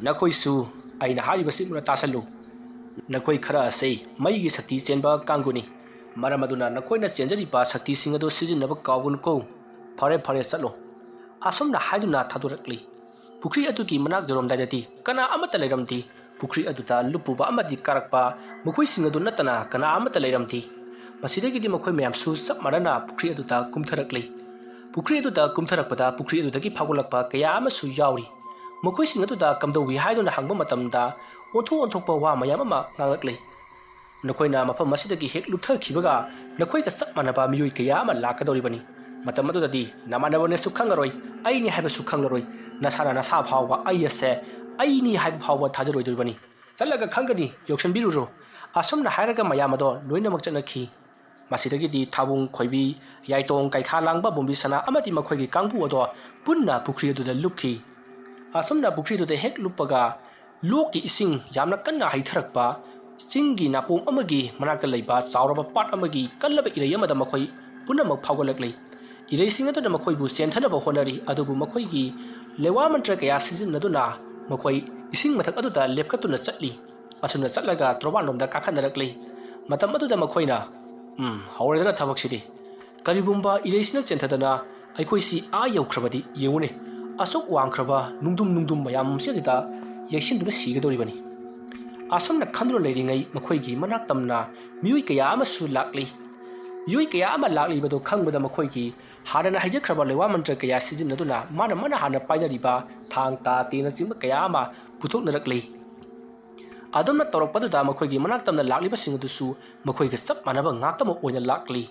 ꯅꯈꯣꯏꯁꯨ ꯑꯩꯅ ꯍꯥꯏꯔꯤꯕꯁꯤ ꯃꯨꯟꯅ ꯇꯥꯁꯜꯂꯨ꯫ ꯅꯈꯣꯏ ꯈꯔ ꯑꯁꯤ ꯃꯩꯒꯤ ꯁꯛꯇꯤ ꯆꯦꯟꯕ ꯀꯥꯡꯕꯨꯅꯤ꯫ ꯃꯔꯝ ꯑꯗꯨꯅ ꯅꯈꯣꯏꯅ ꯆꯦꯟꯖꯔꯤꯕ ꯁꯛꯇꯤꯁꯤꯡ ꯑꯗꯨ ꯁꯤꯖꯤꯟꯅꯕ ꯀꯥꯎꯒꯅꯨꯀꯣ꯫ ꯐꯔꯦ, ꯐꯔꯦ, ꯆꯠꯂꯣ꯫" ꯑꯁꯨꯝꯅ ꯍꯥꯏꯗꯨꯅ ꯊꯥꯗꯣꯔꯛꯂꯤ꯫ ꯄꯨꯈ꯭ꯔꯤ ꯑꯗꯨꯒꯤ ꯃꯅꯥꯛ ꯌꯧꯔꯝꯗꯥꯏꯗꯗꯤ ꯀꯅꯥ ꯑꯃꯠꯇ ꯂꯩꯔꯝꯗꯦ꯫ ꯄꯨꯈ꯭ꯔꯤ ꯑꯗꯨꯗ ꯂꯨꯞꯄꯨꯕ ꯑꯃꯗꯤ ꯀꯥꯔꯛꯄ ꯃꯈꯣꯏꯁꯤꯡ ꯑꯗꯨ ꯅꯠꯇꯅ ꯀꯅꯥ ꯑꯃꯠꯇ ꯂꯩꯔꯝꯗꯦ꯫ ꯃꯁꯤꯗꯒꯤꯗꯤ ꯃꯈꯣꯏ ꯃꯌꯥꯝꯁꯨ ꯆꯞ ꯃꯥꯟꯅꯅ ꯄꯨꯈ꯭ꯔꯤ ꯑꯗꯨꯗ ꯀꯨꯝꯊꯔꯛꯂꯤ꯫ ꯄꯨꯈ꯭ꯔꯤ ꯑꯗꯨꯗ ꯀꯨꯝꯊꯔꯛꯄꯗ ꯄꯨꯈ꯭ꯔꯤ ꯑꯗꯨꯗꯒꯤ ꯐꯥꯎꯒꯠꯂꯛꯄ ꯀꯌꯥ ꯑꯃꯁꯨ ꯌꯥꯎꯔꯤ꯫ ꯃꯈꯣꯏꯁꯤꯡ ꯑꯗꯨꯗ ꯀꯝꯗꯧꯏ ꯍꯥꯏꯗꯨꯅ ꯍꯪꯕ ꯃꯇꯝꯗ ꯑꯣꯟꯊꯣꯛ ꯑꯣꯟꯊꯣꯛꯄ ꯋꯥ ꯃꯌꯥꯝ ꯑꯃ ꯉꯥꯡꯂꯛꯂꯤ꯫ "ꯅꯈꯣꯏꯅ ꯃꯐꯝ ꯑꯁꯤꯗꯒꯤ ꯍꯦꯛ ꯂꯨꯞꯊꯈꯤꯕꯒ ꯅꯈꯣꯏꯒ ꯆꯞ ꯃꯥꯟꯅꯕ ꯃꯤꯑꯣꯏ ꯀꯌꯥ ꯑꯃ ꯂꯥꯛꯀꯗꯧꯔꯤꯕꯅꯤ꯫ ꯃꯇꯝ ꯑꯗꯨꯗꯗꯤ ꯅꯃꯥꯟꯅꯕꯅꯦꯁꯨ ꯈꯪꯂꯔꯣꯏ, ꯑꯩꯅꯤ ꯍꯥꯏꯕꯁꯨ ꯈꯪꯂꯔꯣꯏ꯫ ꯅꯁꯥꯅ ꯅꯁꯥ ꯐꯥꯎꯕ ꯑꯩ ꯑꯁꯦ ꯑꯩꯅꯤ ꯍꯥꯏꯕ ꯐꯥꯎꯕ ꯊꯥꯖꯔꯣꯏꯗꯧꯔꯤꯕꯅꯤ꯫ ꯆꯠꯂꯒ ꯈꯪꯒꯅꯤ, ꯌꯧꯁꯟꯕꯤꯔꯨꯔꯣ꯫" ꯑꯁꯨꯝꯅ ꯍꯥꯏꯔꯒ ꯃꯌꯥꯝ ꯑꯗꯣ ꯂꯣꯏꯅꯃꯛ ꯆꯠꯅꯈꯤ꯫ ꯃꯁꯤꯗꯒꯤꯗꯤ ꯊꯥꯕꯨꯡ, ꯈꯣꯏꯕꯤ, ꯌꯥꯏꯇꯣꯡ, ꯀꯩꯈꯥ ꯂꯥꯡꯕ, ꯕꯣꯝꯕꯤ ꯁꯅꯥ ꯑꯃꯗꯤ ꯃꯈꯣꯏꯒꯤ ꯀꯥꯡꯕꯨ ꯑꯗꯣ ꯄꯨꯟꯅ ꯄꯨꯈ꯭ꯔꯤ ꯑꯗꯨꯗ ꯂꯨꯞꯈꯤ꯫ ꯑꯁꯨꯝꯅ ꯄꯨꯈ꯭ꯔꯤ ꯑꯗꯨꯗ ꯍꯦꯛ ꯂꯨꯞꯄꯒ ꯂꯣꯛꯀꯤ ꯏꯁꯤꯡ ꯌꯥꯝꯅ ꯀꯟꯅ ꯍꯩꯊꯔꯛꯄ ꯆꯤꯡꯒꯤ ꯅꯥꯄꯣꯝ ꯑꯃꯒꯤ ꯃꯅꯥꯛꯇ ꯂꯩꯕ ꯆꯥꯎꯔꯕ ꯄꯥꯠ ꯑꯃꯒꯤ ꯀꯜꯂꯕ ꯏꯔꯩ ꯑꯃꯗ ꯃꯈꯣꯏ ꯄꯨꯝꯅꯃꯛ ꯐꯥꯎꯒꯠꯂꯛꯂꯤ꯫ ꯏꯔꯩꯁꯤꯡ ꯑꯗꯨꯅ ꯃꯈꯣꯏꯕꯨ ꯆꯦꯟꯊꯅꯕ ꯍꯣꯠꯅꯔꯤ, ꯑꯗꯨꯕꯨ ꯃꯈꯣꯏꯒꯤ ꯂꯩꯋꯥ ꯃꯟꯇ꯭ꯔ ꯀꯌꯥ ꯁꯤꯖꯤꯟꯅꯗꯨꯅ ꯃꯈꯣꯏ ꯏꯁꯤꯡ ꯃꯊꯛ ꯑꯗꯨꯗ ꯂꯦꯞꯈꯠꯇꯨꯅ ꯆꯠꯂꯤ꯫ ꯑꯁꯨꯝꯅ ꯆꯠꯂꯒ ꯇꯣꯔꯕꯥꯟꯂꯣꯝꯗ ꯀꯥꯈꯠꯅꯔꯛꯂꯤ꯫ ꯃꯇꯝ ꯑꯗꯨꯗ ꯃꯈꯣꯏꯅ, "ꯎꯝ, ꯍꯧꯔꯦꯗꯅ ꯊꯕꯛꯁꯤꯗꯤ꯫ ꯀꯔꯤꯒꯨꯝꯕ ꯏꯔꯩꯁꯤꯅ ꯆꯦꯟꯊꯗꯅ ꯑꯩꯈꯣꯏꯁꯤ ꯑꯥ ꯌꯧꯈ꯭ꯔꯕꯗꯤ ꯌꯦꯡꯉꯨꯅꯦ, ꯑꯁꯨꯛ ꯋꯥꯡꯈ꯭ꯔꯕ ꯅꯨꯡꯗꯨꯝ ꯅꯨꯡꯗꯨꯝ ꯃꯌꯥꯝꯁꯤꯗ ꯌꯩꯁꯤꯟꯗꯨꯅ ꯁꯤꯒꯗꯧꯔꯤꯕꯅꯤ꯫" ꯑꯁꯨꯝꯅ ꯈꯟꯗꯨꯅ ꯂꯩꯔꯤꯉꯩ ꯃꯈꯣꯏꯒꯤ ꯃꯅꯥꯛ ꯇꯝꯅ ꯃꯤꯑꯣꯏ ꯀꯌꯥ ꯑꯃꯁꯨ ꯂꯥꯛꯂꯤ꯫ ꯃꯤꯑꯣꯏ ꯀꯌꯥ ꯑꯃ ꯂꯥꯛꯂꯤꯕꯗꯨ ꯈꯪꯕꯗ ꯃꯈꯣꯏꯒꯤ ꯍꯥꯟꯅꯅ ꯍꯩꯖꯈ꯭ꯔꯕ ꯂꯩꯋꯥ ꯃꯟꯇ꯭ꯔ ꯀꯌꯥ ꯁꯤꯖꯤꯟꯅꯗꯨꯅ ꯃꯥꯅ ꯃꯥꯅ ꯍꯥꯟꯅ ꯄꯥꯏꯅꯔꯤꯕ ꯊꯥꯡ, ꯇꯥ, ꯇꯦꯟꯅꯆꯤꯡꯕ ꯀꯌꯥ ꯑꯃ ꯄꯨꯊꯣꯛꯅꯔꯛꯂꯤ꯫ ꯑꯗꯨꯝꯅ ꯇꯧꯔꯛꯄꯗꯨꯗ ꯃꯈꯣꯏꯒꯤ ꯃꯅꯥꯛ ꯇꯝꯅ ꯂꯥꯛꯂꯤꯕꯁꯤꯡ ꯑꯗꯨꯁꯨ ꯃꯈꯣꯏꯒ ꯆꯞ ꯃꯥꯟꯅꯕ ꯉꯥꯛꯇꯃꯛ ꯑꯣꯏꯅ ꯂꯥꯛꯂꯤ꯫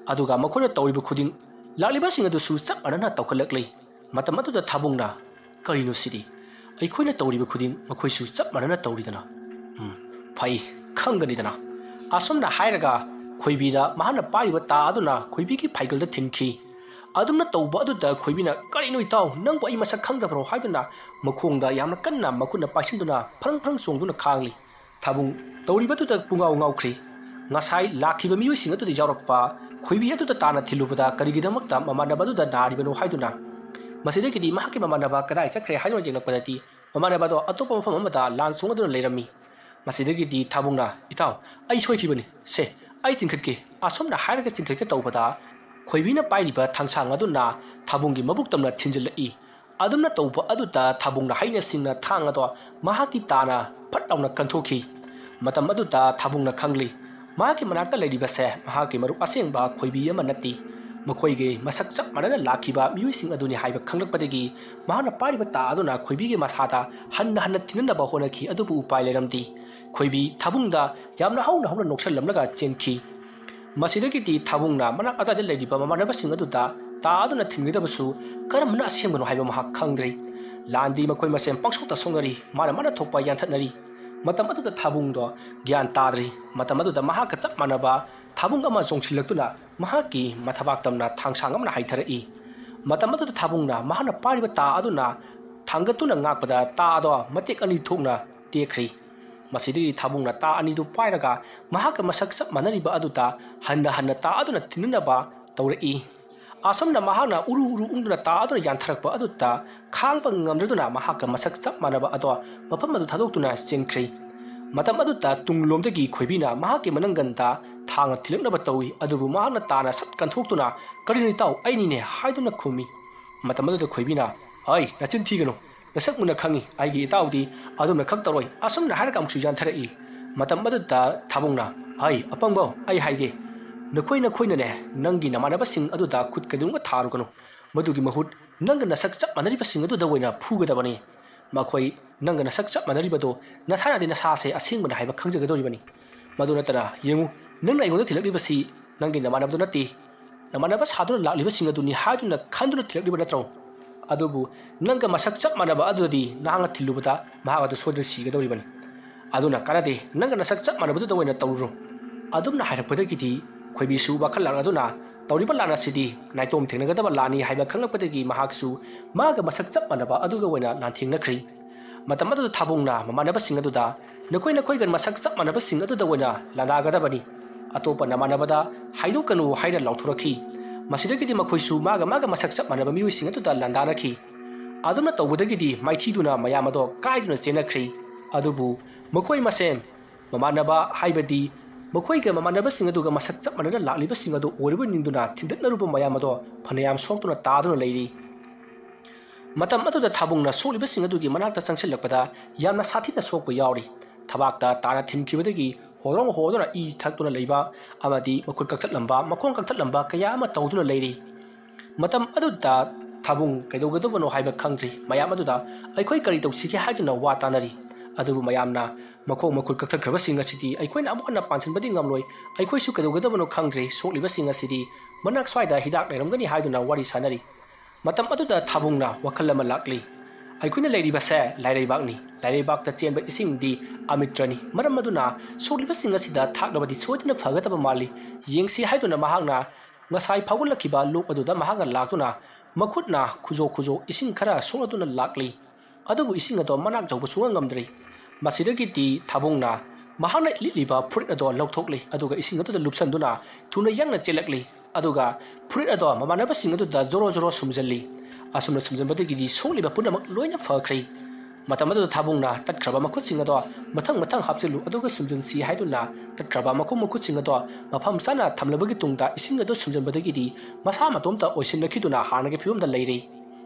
ꯑꯗꯨꯒ ꯃꯈꯣꯏꯅ ꯇꯧꯔꯤꯕ ꯈꯨꯗꯤꯡ ꯂꯥꯛꯂꯤꯕꯁꯤꯡ ꯑꯗꯨꯁꯨ ꯆꯞ ꯃꯥꯟꯅꯅ ꯇꯧꯈꯠꯂꯛꯂꯤ꯫ ꯃꯇꯝ ꯑꯗꯨꯗ ꯊꯥꯕꯨꯡꯅ, "ꯀꯔꯤꯅꯣ ꯁꯤꯗꯤ? ꯑꯩꯈꯣꯏꯅ ꯇꯧꯔꯤꯕ ꯈꯨꯗꯤꯡ ꯃꯈꯣꯏꯁꯨ ꯆꯞ ꯃꯥꯟꯅꯅ ꯇꯧꯔꯤꯗꯅ?" "ꯐꯩ, ꯈꯪꯒꯅꯤꯗꯅ"꯫ ꯑꯁꯨꯝꯅ ꯍꯥꯏꯔꯒ ꯈꯣꯏꯕꯤꯗ ꯃꯍꯥꯛꯅ ꯄꯥꯏꯔꯤꯕ ꯇꯥ ꯑꯗꯨꯅ ꯈꯣꯏꯕꯤꯒꯤ ꯐꯩꯒꯜꯗ ꯊꯤꯟꯈꯤ꯫ ꯑꯗꯨꯝꯅ ꯇꯧꯕ ꯑꯗꯨꯗ ꯈꯣꯏꯕꯤꯅ, "ꯀꯔꯤꯅꯣ ꯏꯇꯥꯎ, ꯅꯪꯕꯨ ꯑꯩ ꯃꯁꯛ ꯈꯪꯗꯕ꯭ꯔꯣ?" ꯍꯥꯏꯗꯨꯅ ꯃꯈꯣꯡꯗ ꯌꯥꯝꯅ ꯀꯟꯅ ꯃꯈꯨꯠꯅ ꯄꯥꯏꯁꯤꯟꯗꯨꯅ ꯐꯔꯪ ꯐꯔꯪ ꯆꯣꯡꯗꯨꯅ ꯈꯥꯡꯂꯤ꯫ ꯊꯥꯕꯨꯡ ꯇꯧꯔꯤꯕꯗꯨꯗ ꯄꯨꯡꯉꯥꯎ ꯉꯥꯎꯈ꯭ꯔꯤ꯫ ꯉꯁꯥꯏ ꯂꯥꯛꯈꯤꯕ ꯃꯤꯑꯣꯏꯁꯤꯡ ꯑꯗꯨꯗ ꯌꯥꯎꯔꯛꯄ ꯈꯣꯏꯕꯤ ꯑꯗꯨꯗ ꯇꯥꯅ ꯊꯤꯜꯂꯨꯕꯗ ꯀꯔꯤꯒꯤꯗꯃꯛꯇ ꯃꯃꯥꯟꯅꯕ ꯑꯗꯨꯗ ꯅꯥꯔꯤꯕꯅꯣ ꯍꯥꯏꯗꯨꯅ꯫ ꯃꯁꯤꯗꯒꯤꯗꯤ ꯃꯍꯥꯛꯀꯤ ꯃꯃꯥꯟꯅꯕ ꯀꯗꯥꯏ ꯆꯠꯈ꯭ꯔꯦ ꯍꯥꯏꯗꯨꯅ ꯌꯦꯡꯂꯛꯄꯗꯗꯤ ꯃꯃꯥꯟꯅꯕ ꯑꯗꯣ ꯑꯇꯣꯞꯄ ꯃꯐꯝ ꯑꯃꯗ ꯂꯥꯟ ꯁꯣꯡꯗꯨꯅ ꯂꯩꯔꯝꯃꯤ꯫ ꯃꯁꯤꯗꯒꯤꯗꯤ ꯊꯥꯕꯨꯡꯅ, "ꯏꯇꯥꯎ, ꯑꯩ ꯁꯣꯏꯈꯤꯕꯅꯤ꯫ ꯁꯦ, ꯑꯩ ꯆꯤꯡꯈꯠꯀꯦ"꯫ ꯑꯁꯨꯝꯅ ꯍꯥꯏꯔꯒ ꯆꯤꯡꯈꯠꯀꯦ ꯇꯧꯕꯗ ꯈꯣꯏꯕꯤꯅ ꯄꯥꯏꯔꯤꯕ ꯊꯥꯡꯁꯥꯡ ꯑꯗꯨꯅ ꯊꯥꯕꯨꯡꯒꯤ ꯃꯕꯨꯛ ꯇꯝꯅ ꯊꯤꯟꯖꯤꯜꯂꯛꯏ꯫ ꯑꯗꯨꯝꯅ ꯇꯧꯕ ꯑꯗꯨꯗ ꯊꯥꯕꯨꯡꯅ ꯍꯩꯅ ꯁꯤꯡꯅ ꯊꯥꯡ ꯑꯗꯣ ꯃꯍꯥꯛꯀꯤ ꯇꯥꯅ ꯐꯠ ꯂꯥꯎꯅ ꯀꯟꯊꯣꯛꯈꯤ꯫ ꯃꯇꯝ ꯑꯗꯨꯗ ꯊꯥꯕꯨꯡꯅ ꯈꯪꯂꯤ, ꯃꯍꯥꯛꯀꯤ ꯃꯅꯥꯛꯇ ꯂꯩꯔꯤꯕꯁꯦ ꯃꯍꯥꯛꯀꯤ ꯃꯔꯨꯞ ꯑꯁꯦꯡꯕ ꯈꯣꯏꯕꯤ ꯑꯃ ꯅꯠꯇꯦ꯫ ꯃꯈꯣꯏꯒꯤ ꯃꯁꯛ ꯆꯞ ꯃꯥꯟꯅꯅ ꯂꯥꯛꯈꯤꯕ ꯃꯤꯑꯣꯏꯁꯤꯡ ꯑꯗꯨꯅꯤ ꯍꯥꯏꯕ ꯈꯪꯂꯛꯄꯗꯒꯤ ꯃꯍꯥꯛꯅ ꯄꯥꯏꯔꯤꯕ ꯇꯥ ꯑꯗꯨꯅ ꯈꯣꯏꯕꯤꯒꯤ ꯃꯁꯥꯗ ꯍꯟꯅ ꯍꯟꯅ ꯊꯤꯟꯅꯅꯕ ꯍꯣꯠꯅꯈꯤ, ꯑꯗꯨꯕꯨ ꯎꯄꯥꯏ ꯂꯩꯔꯝꯗꯦ꯫ ꯈꯣꯏꯕꯤ ꯊꯥꯕꯨꯡꯗ ꯌꯥꯝꯅ ꯍꯧꯅ ꯍꯧꯅ ꯅꯣꯛꯁꯜꯂꯝꯂꯒ ꯆꯦꯟꯈꯤ꯫ ꯃꯁꯤꯗꯒꯤꯗꯤ ꯊꯥꯕꯨꯡꯅ ꯃꯅꯥꯛ ꯑꯗ꯭ꯋꯥꯏꯗ ꯂꯩꯔꯤꯕ ꯃꯃꯥꯟꯅꯕꯁꯤꯡ ꯑꯗꯨꯗ ꯇꯥ ꯑꯗꯨꯅ ꯊꯤꯟꯒꯗꯕꯁꯨ ꯀꯔꯝꯕꯅ ꯑꯁꯦꯡꯕꯅꯣ ꯍꯥꯏꯕ ꯃꯍꯥꯛ ꯈꯪꯗ꯭ꯔꯦ꯫ ꯂꯥꯟꯗꯤ ꯃꯈꯣꯏ ꯃꯁꯦꯟ ꯄꯪꯁꯣꯛꯇ ꯁꯣꯛꯅꯔꯤ, ꯃꯥꯅ ꯃꯥꯅ ꯊꯣꯛꯄ ꯌꯥꯟꯊꯠꯅꯔꯤ꯫ ꯃꯇꯝ ꯑꯗꯨꯗ ꯊꯥꯕꯨꯡꯗꯣ ꯒ꯭ꯌꯥꯟ ꯇꯥꯗ꯭ꯔꯤ꯫ ꯃꯇꯝ ꯑꯗꯨꯗ ꯃꯍꯥꯛꯀ ꯆꯞ ꯃꯥꯟꯅꯕ ꯊꯥꯕꯨꯡ ꯑꯃ ꯆꯣꯡꯁꯤꯜꯂꯛꯇꯨꯅ ꯃꯍꯥꯛꯀꯤ ꯃꯊꯕꯥꯛ ꯇꯝꯅ ꯊꯥꯡꯁꯥꯡ ꯑꯃꯅ ꯍꯥꯏꯊꯔꯛꯏ꯫ ꯃꯇꯝ ꯑꯗꯨꯗ ꯊꯥꯕꯨꯡꯅ ꯃꯍꯥꯛꯅ ꯄꯥꯏꯔꯤꯕ ꯇꯥ ꯑꯗꯨꯅ ꯊꯥꯡꯒꯠꯇꯨꯅ ꯉꯥꯛꯄꯗ ꯇꯥ ꯑꯗꯣ ꯃꯇꯦꯛ ꯑꯅꯤ ꯊꯣꯛꯅ ꯇꯦꯛꯈ꯭ꯔꯤ꯫ ꯃꯁꯤꯗꯒꯤ ꯊꯥꯕꯨꯡꯅ ꯇꯥ ꯑꯅꯤꯗꯨ ꯄꯥꯏꯔꯒ ꯃꯍꯥꯛꯀ ꯃꯁꯛ ꯆꯞ ꯃꯥꯟꯅꯔꯤꯕ ꯑꯗꯨꯗ ꯍꯟꯅ ꯍꯟꯅ ꯇꯥ ꯑꯗꯨꯅ ꯊꯤꯟꯅꯅꯕ ꯇꯧꯔꯛꯏ꯫ ꯑꯁꯨꯝꯅ ꯃꯍꯥꯛꯅ ꯎꯔꯨ ꯎꯔꯨ ꯎꯪꯗꯨꯅ ꯇꯥ ꯑꯗꯨꯅ ꯌꯥꯟꯊꯔꯛꯄ ꯑꯗꯨꯗ ꯈꯥꯡꯕ ꯉꯝꯗꯗꯨꯅ ꯃꯍꯥꯛꯀ ꯃꯁꯛ ꯆꯞ ꯃꯥꯟꯅꯕ ꯑꯗꯣ ꯃꯐꯝ ꯑꯗꯨ ꯊꯥꯗꯣꯛꯇꯨꯅ ꯆꯦꯟꯈ꯭ꯔꯤ꯫ ꯃꯇꯝ ꯑꯗꯨꯗ ꯇꯨꯡꯂꯣꯝꯗꯒꯤ ꯈꯣꯏꯕꯤꯅ ꯃꯍꯥꯛꯀꯤ ꯃꯅꯪꯒꯟꯗ ꯊꯥꯡꯅ ꯊꯤꯜꯂꯛꯅꯕ ꯇꯧꯏ, ꯑꯗꯨꯕꯨ ꯃꯍꯥꯛꯅ ꯇꯥꯅ ꯁꯠ ꯀꯟꯊꯣꯛꯇꯨꯅ, "ꯀꯔꯤꯅꯣ ꯏꯇꯥꯎ, ꯑꯩꯅꯤꯅꯦ" ꯍꯥꯏꯗꯨꯅ ꯈꯨꯝꯃꯤ꯫ ꯃꯇꯝ ꯑꯗꯨꯗ ꯈꯣꯏꯕꯤꯅ, "ꯑꯩ ꯅꯆꯤꯟ ꯊꯤꯒꯅꯨ, ꯅꯁꯛ ꯃꯨꯟꯅ ꯈꯪꯏ, ꯑꯩꯒꯤ ꯏꯇꯥꯎꯗꯤ ꯑꯗꯨꯝꯅ ꯈꯛ ꯇꯧꯔꯣꯏ"꯫ ꯑꯁꯨꯝꯅ ꯍꯥꯏꯔꯒ ꯑꯃꯨꯛꯁꯨ ꯌꯥꯟꯊꯔꯛꯏ꯫ ꯃꯇꯝ ꯑꯗꯨꯗ ꯊꯥꯕꯨꯡꯅ, "ꯍꯩ ꯑꯄꯪꯕꯣ, ꯑꯩ ꯍꯥꯏꯒꯦ, ꯅꯈꯣꯏ ꯅꯈꯣꯏꯅꯅꯦ ꯅꯪꯒꯤ ꯅꯃꯥꯟꯅꯕꯁꯤꯡ ꯑꯗꯨꯗ ꯈꯨꯠ ꯀꯩꯗꯧꯅꯨꯡꯗ ꯊꯥꯔꯨꯒꯅꯨ꯫ ꯃꯗꯨꯒꯤ ꯃꯍꯨꯠ ꯅꯪꯒ ꯅꯁꯛ ꯆꯞ ꯃꯥꯟꯅꯔꯤꯕꯁꯤꯡ ꯑꯗꯨꯗ ꯑꯣꯏꯅ ꯐꯨꯒꯗꯕꯅꯤ꯫ ꯃꯈꯣꯏ ꯅꯪꯒ ꯅꯁꯛ ꯆꯞ ꯃꯥꯟꯅꯔꯤꯕꯗꯣ ꯅꯁꯥꯅꯗꯤ ꯅꯁꯥꯁꯦ ꯑꯁꯦꯡꯕꯅꯤ ꯍꯥꯏꯕ ꯈꯪꯖꯒꯗꯧꯔꯤꯕꯅꯤ꯫ ꯃꯗꯨ ꯅꯠꯇꯅ ꯌꯦꯡꯉꯨ, ꯅꯪꯅ ꯑꯩꯉꯣꯟꯗ ꯊꯤꯜꯂꯛꯂꯤꯕꯁꯤ ꯅꯪꯒꯤ ꯅꯃꯥꯟꯅꯕꯗꯨ ꯅꯠꯇꯦ꯫ ꯅꯃꯥꯟꯅꯕ ꯁꯥꯗꯨꯅ ꯂꯥꯛꯂꯤꯕꯁꯤꯡ ꯑꯗꯨꯅꯤ ꯍꯥꯏꯗꯨꯅ ꯈꯟꯗꯨꯅ ꯊꯤꯜꯂꯛꯂꯤꯕ ꯅꯠꯇ꯭ꯔꯣ? ꯑꯗꯨꯕꯨ ꯅꯪꯒ ꯃꯁꯛ ꯆꯞ ꯃꯥꯟꯅꯕ ꯑꯗꯨꯗꯗꯤ ꯅꯍꯥꯛꯅ ꯊꯤꯜꯂꯨꯕꯗ ꯃꯍꯥꯛ ꯑꯗꯨ ꯁꯣꯏꯗꯅ ꯁꯤꯒꯗꯧꯔꯤꯕꯅꯤ"꯫ "ꯑꯗꯨꯅ ꯀꯥꯟꯅꯗꯦ, ꯅꯪꯒ ꯅꯁꯛ ꯆꯞ ꯃꯥꯟꯅꯕꯗꯨꯗ ꯑꯣꯏꯅ ꯇꯧꯔꯨꯔꯣ"꯫ ꯑꯗꯨꯝꯅ ꯍꯥꯏꯔꯛꯄꯗꯒꯤꯗꯤ ꯈꯣꯏꯕꯤꯁꯨ ꯋꯥꯈꯜ ꯂꯥꯡꯂꯗꯨꯅ, "ꯇꯧꯔꯤꯕ ꯂꯥꯟ ꯑꯁꯤꯗꯤ ꯅꯥꯏꯇꯣꯝ ꯊꯦꯡꯅꯒꯗꯕ ꯂꯥꯟꯅꯤ" ꯍꯥꯏꯕ ꯈꯪꯂꯛꯄꯗꯒꯤ ꯃꯍꯥꯛꯁꯨ ꯃꯥꯒ ꯃꯁꯛ ꯆꯞ ꯃꯥꯟꯅꯕ ꯑꯗꯨꯒ ꯑꯣꯏꯅ ꯂꯥꯟꯊꯦꯡꯅꯈ꯭ꯔꯤ꯫ ꯃꯇꯝ ꯑꯗꯨꯗ ꯊꯥꯕꯨꯡꯅ ꯃꯃꯥꯟꯅꯕꯁꯤꯡ ꯑꯗꯨꯗ, "ꯅꯈꯣꯏ ꯅꯈꯣꯏꯒ ꯃꯁꯛ ꯆꯞ ꯃꯥꯟꯅꯕꯁꯤꯡ ꯑꯗꯨꯗ ꯑꯣꯏꯅ ꯂꯥꯟꯗꯥꯒꯗꯕꯅꯤ꯫ ꯑꯇꯣꯞꯄ ꯅꯃꯥꯟꯅꯕꯗ ꯍꯥꯏꯗꯣꯛꯀꯅꯨ" ꯍꯥꯏꯅ ꯂꯥꯎꯊꯣꯔꯛꯈꯤ꯫ ꯃꯁꯤꯗꯒꯤꯗꯤ ꯃꯈꯣꯏꯁꯨ ꯃꯥꯒ ꯃꯥꯒ ꯃꯁꯛ ꯆꯞ ꯃꯥꯟꯅꯕ ꯃꯤꯑꯣꯏꯁꯤꯡ ꯑꯗꯨꯗ ꯂꯥꯟꯗꯥꯅꯈꯤ꯫ ꯑꯗꯨꯝꯅ ꯇꯧꯕꯗꯒꯤꯗꯤ ꯃꯥꯏꯊꯤꯗꯨꯅ ꯃꯌꯥꯝ ꯑꯗꯣ ꯀꯥꯏꯗꯨꯅ ꯆꯦꯟꯅꯈ꯭ꯔꯤ꯫ ꯑꯗꯨꯕꯨ ꯃꯈꯣꯏ ꯃꯁꯦꯟ ꯃꯃꯥꯟꯅꯕ, ꯍꯥꯏꯕꯗꯤ ꯃꯈꯣꯏꯒ ꯃꯃꯥꯟꯅꯕꯁꯤꯡ ꯑꯗꯨꯒ ꯃꯁꯛ ꯆꯞ ꯃꯥꯟꯅꯅ ꯂꯥꯛꯂꯤꯕꯁꯤꯡ ꯑꯗꯨ ꯑꯣꯏꯔꯨꯕ ꯅꯤꯡꯗꯨꯅ ꯊꯤꯟꯗꯠꯅꯔꯨꯕ ꯃꯌꯥꯝ ꯑꯗꯣ ꯐꯅꯌꯥꯝ ꯁꯣꯛꯇꯨꯅ ꯇꯥꯗꯨꯅ ꯂꯩꯔꯤ꯫ ꯃꯇꯝ ꯑꯗꯨꯗ ꯊꯥꯕꯨꯡꯅ ꯁꯣꯛꯂꯤꯕꯁꯤꯡ ꯑꯗꯨꯒꯤ ꯃꯅꯥꯛꯇ ꯆꯪꯁꯤꯜꯂꯛꯄꯗ ꯌꯥꯝꯅ ꯁꯥꯊꯤꯅ ꯁꯣꯛꯄ ꯌꯥꯎꯔꯤ꯫ ꯊꯕꯥꯛꯇ ꯇꯥꯅ ꯊꯤꯟꯈꯤꯕꯗꯒꯤ ꯍꯣꯗꯣꯡ ꯍꯣꯗꯨꯅ ꯏ ꯊꯛꯇꯨꯅ ꯂꯩꯕ ꯑꯃꯗꯤ ꯃꯈꯨꯠ ꯀꯛꯊꯠꯂꯝꯕ, ꯃꯈꯣꯡ ꯀꯛꯊꯠꯂꯝꯕ ꯀꯌꯥ ꯑꯃ ꯇꯧꯗꯨꯅ ꯂꯩꯔꯤ꯫ ꯃꯇꯝ ꯑꯗꯨꯗ ꯊꯥꯕꯨꯡ ꯀꯩꯗꯧꯒꯗꯕꯅꯣ ꯍꯥꯏꯕ ꯈꯪꯗ꯭ꯔꯤ꯫ ꯃꯌꯥꯝ ꯑꯗꯨꯗ ꯑꯩꯈꯣꯏ ꯀꯔꯤ ꯇꯧꯁꯤꯒꯦ ꯍꯥꯏꯗꯨꯅ ꯋꯥ ꯇꯥꯅꯔꯤ꯫ ꯑꯗꯨꯕꯨ ꯃꯌꯥꯝꯅ ꯃꯈꯣꯡ ꯃꯈꯨꯠ ꯀꯛꯊꯠꯈ꯭ꯔꯕꯁꯤꯡ ꯑꯁꯤꯗꯤ ꯑꯩꯈꯣꯏꯅ ꯑꯃꯨꯛ ꯍꯟꯅ ꯄꯥꯟꯁꯤꯟꯕꯗꯤ ꯉꯝꯂꯣꯏ, ꯑꯩꯈꯣꯏꯁꯨ ꯀꯩꯗꯧꯒꯗꯕꯅꯣ ꯈꯪꯗ꯭ꯔꯤ, ꯁꯣꯛꯂꯤꯕꯁꯤꯡ ꯑꯁꯤꯗꯤ ꯃꯅꯥꯛ ꯁ꯭ꯋꯥꯏꯗ ꯍꯤꯗꯥꯛ ꯂꯩꯔꯝꯒꯅꯤ ꯍꯥꯏꯗꯨꯅ ꯋꯥꯔꯤ ꯁꯥꯅꯔꯤ꯫ ꯃꯇꯝ ꯑꯗꯨꯗ ꯊꯥꯕꯨꯡꯅ ꯋꯥꯈꯜ ꯑꯃ ꯂꯥꯛꯂꯤ꯫ ꯑꯩꯈꯣꯏꯅ ꯂꯩꯔꯤꯕꯁꯦ ꯂꯥꯏꯔꯩꯕꯥꯛꯅꯤ꯫ ꯂꯥꯏꯔꯩꯕꯥꯛꯇ ꯆꯦꯟꯕ ꯏꯁꯤꯡꯗꯤ ꯑꯃꯤꯇ꯭ꯔꯅꯤ꯫ ꯃꯔꯝ ꯑꯗꯨꯅ ꯁꯣꯛꯂꯤꯕꯁꯤꯡ ꯑꯁꯤꯗ ꯊꯥꯛꯂꯕꯗꯤ ꯁꯣꯏꯗꯅ ꯐꯒꯗꯕ ꯃꯥꯜꯂꯤ꯫ ꯌꯦꯡꯁꯤ ꯍꯥꯏꯗꯨꯅ ꯃꯍꯥꯛꯅ ꯉꯁꯥꯏ ꯐꯥꯎꯒꯠꯂꯛꯈꯤꯕ ꯂꯣꯛ ꯑꯗꯨꯗ ꯃꯍꯥꯛꯅ ꯂꯥꯛꯇꯨꯅ ꯃꯈꯨꯠꯅ ꯈꯨꯖꯣꯛ ꯈꯨꯖꯣꯛ ꯏꯁꯤꯡ ꯈꯔ ꯁꯣꯛꯂꯗꯨꯅ ꯂꯥꯛꯂꯤ꯫ ꯑꯗꯨꯕꯨ ꯏꯁꯤꯡ ꯑꯗꯣ ꯃꯅꯥꯛ ꯌꯧꯕ ꯁꯨꯡꯉꯝ ꯉꯝꯗ꯭ꯔꯤ꯫ ꯃꯁꯤꯗꯒꯤꯗꯤ ꯊꯥꯕꯨꯡꯅ ꯃꯍꯥꯛꯅ ꯂꯤꯠꯂꯤꯕ ꯐꯨꯔꯤꯠ ꯑꯗꯣ ꯂꯧꯊꯣꯛꯂꯤ, ꯑꯗꯨꯒ ꯏꯁꯤꯡ ꯑꯗꯨꯗ ꯂꯨꯞꯁꯟꯗꯨꯅ ꯊꯨꯅ ꯌꯥꯡꯅ ꯆꯦꯜꯂꯛꯂꯤ꯫ ꯑꯗꯨꯒ ꯐꯨꯔꯤꯠ ꯑꯗꯣ ꯃꯃꯥꯟꯅꯕꯁꯤꯡ ꯑꯗꯨꯗ ꯖꯣꯔꯣ ꯖꯣꯔꯣ ꯁꯨꯝꯖꯜꯂꯤ꯫ ꯑꯁꯨꯝꯅ ꯁꯨꯝꯖꯟꯕꯗꯒꯤꯗꯤ ꯁꯣꯛꯂꯤꯕ ꯄꯨꯝꯅꯃꯛ ꯂꯣꯏꯅ ꯐꯈ꯭ꯔꯦ꯫ ꯃꯇꯝ ꯑꯗꯨꯗ ꯊꯥꯕꯨꯡꯅ ꯇꯠꯈ꯭ꯔꯕ ꯃꯈꯨꯠꯁꯤꯡ ꯑꯗꯣ ꯃꯊꯪ ꯃꯊꯪ ꯍꯥꯞꯆꯤꯜꯂꯨ, ꯑꯗꯨꯒ ꯁꯨꯝꯖꯤꯟꯁꯤ ꯍꯥꯏꯗꯨꯅ ꯇꯠꯈ꯭ꯔꯕ ꯃꯈꯣꯡ ꯃꯈꯨꯠꯁꯤꯡ ꯑꯗꯣ ꯃꯐꯝ ꯆꯥꯅ ꯊꯝꯂꯕꯒꯤ ꯇꯨꯡꯗ ꯏꯁꯤꯡ ꯑꯗꯨ ꯁꯨꯝꯖꯤꯟꯕꯗꯒꯤꯗꯤ ꯃꯁꯥ ꯃꯇꯣꯝꯇ ꯑꯣꯏꯁꯤꯟꯅꯈꯤꯗꯨꯅ ꯍꯥꯟꯅꯒꯤ ꯐꯤꯕꯝꯗ ꯂꯩꯔꯦ꯫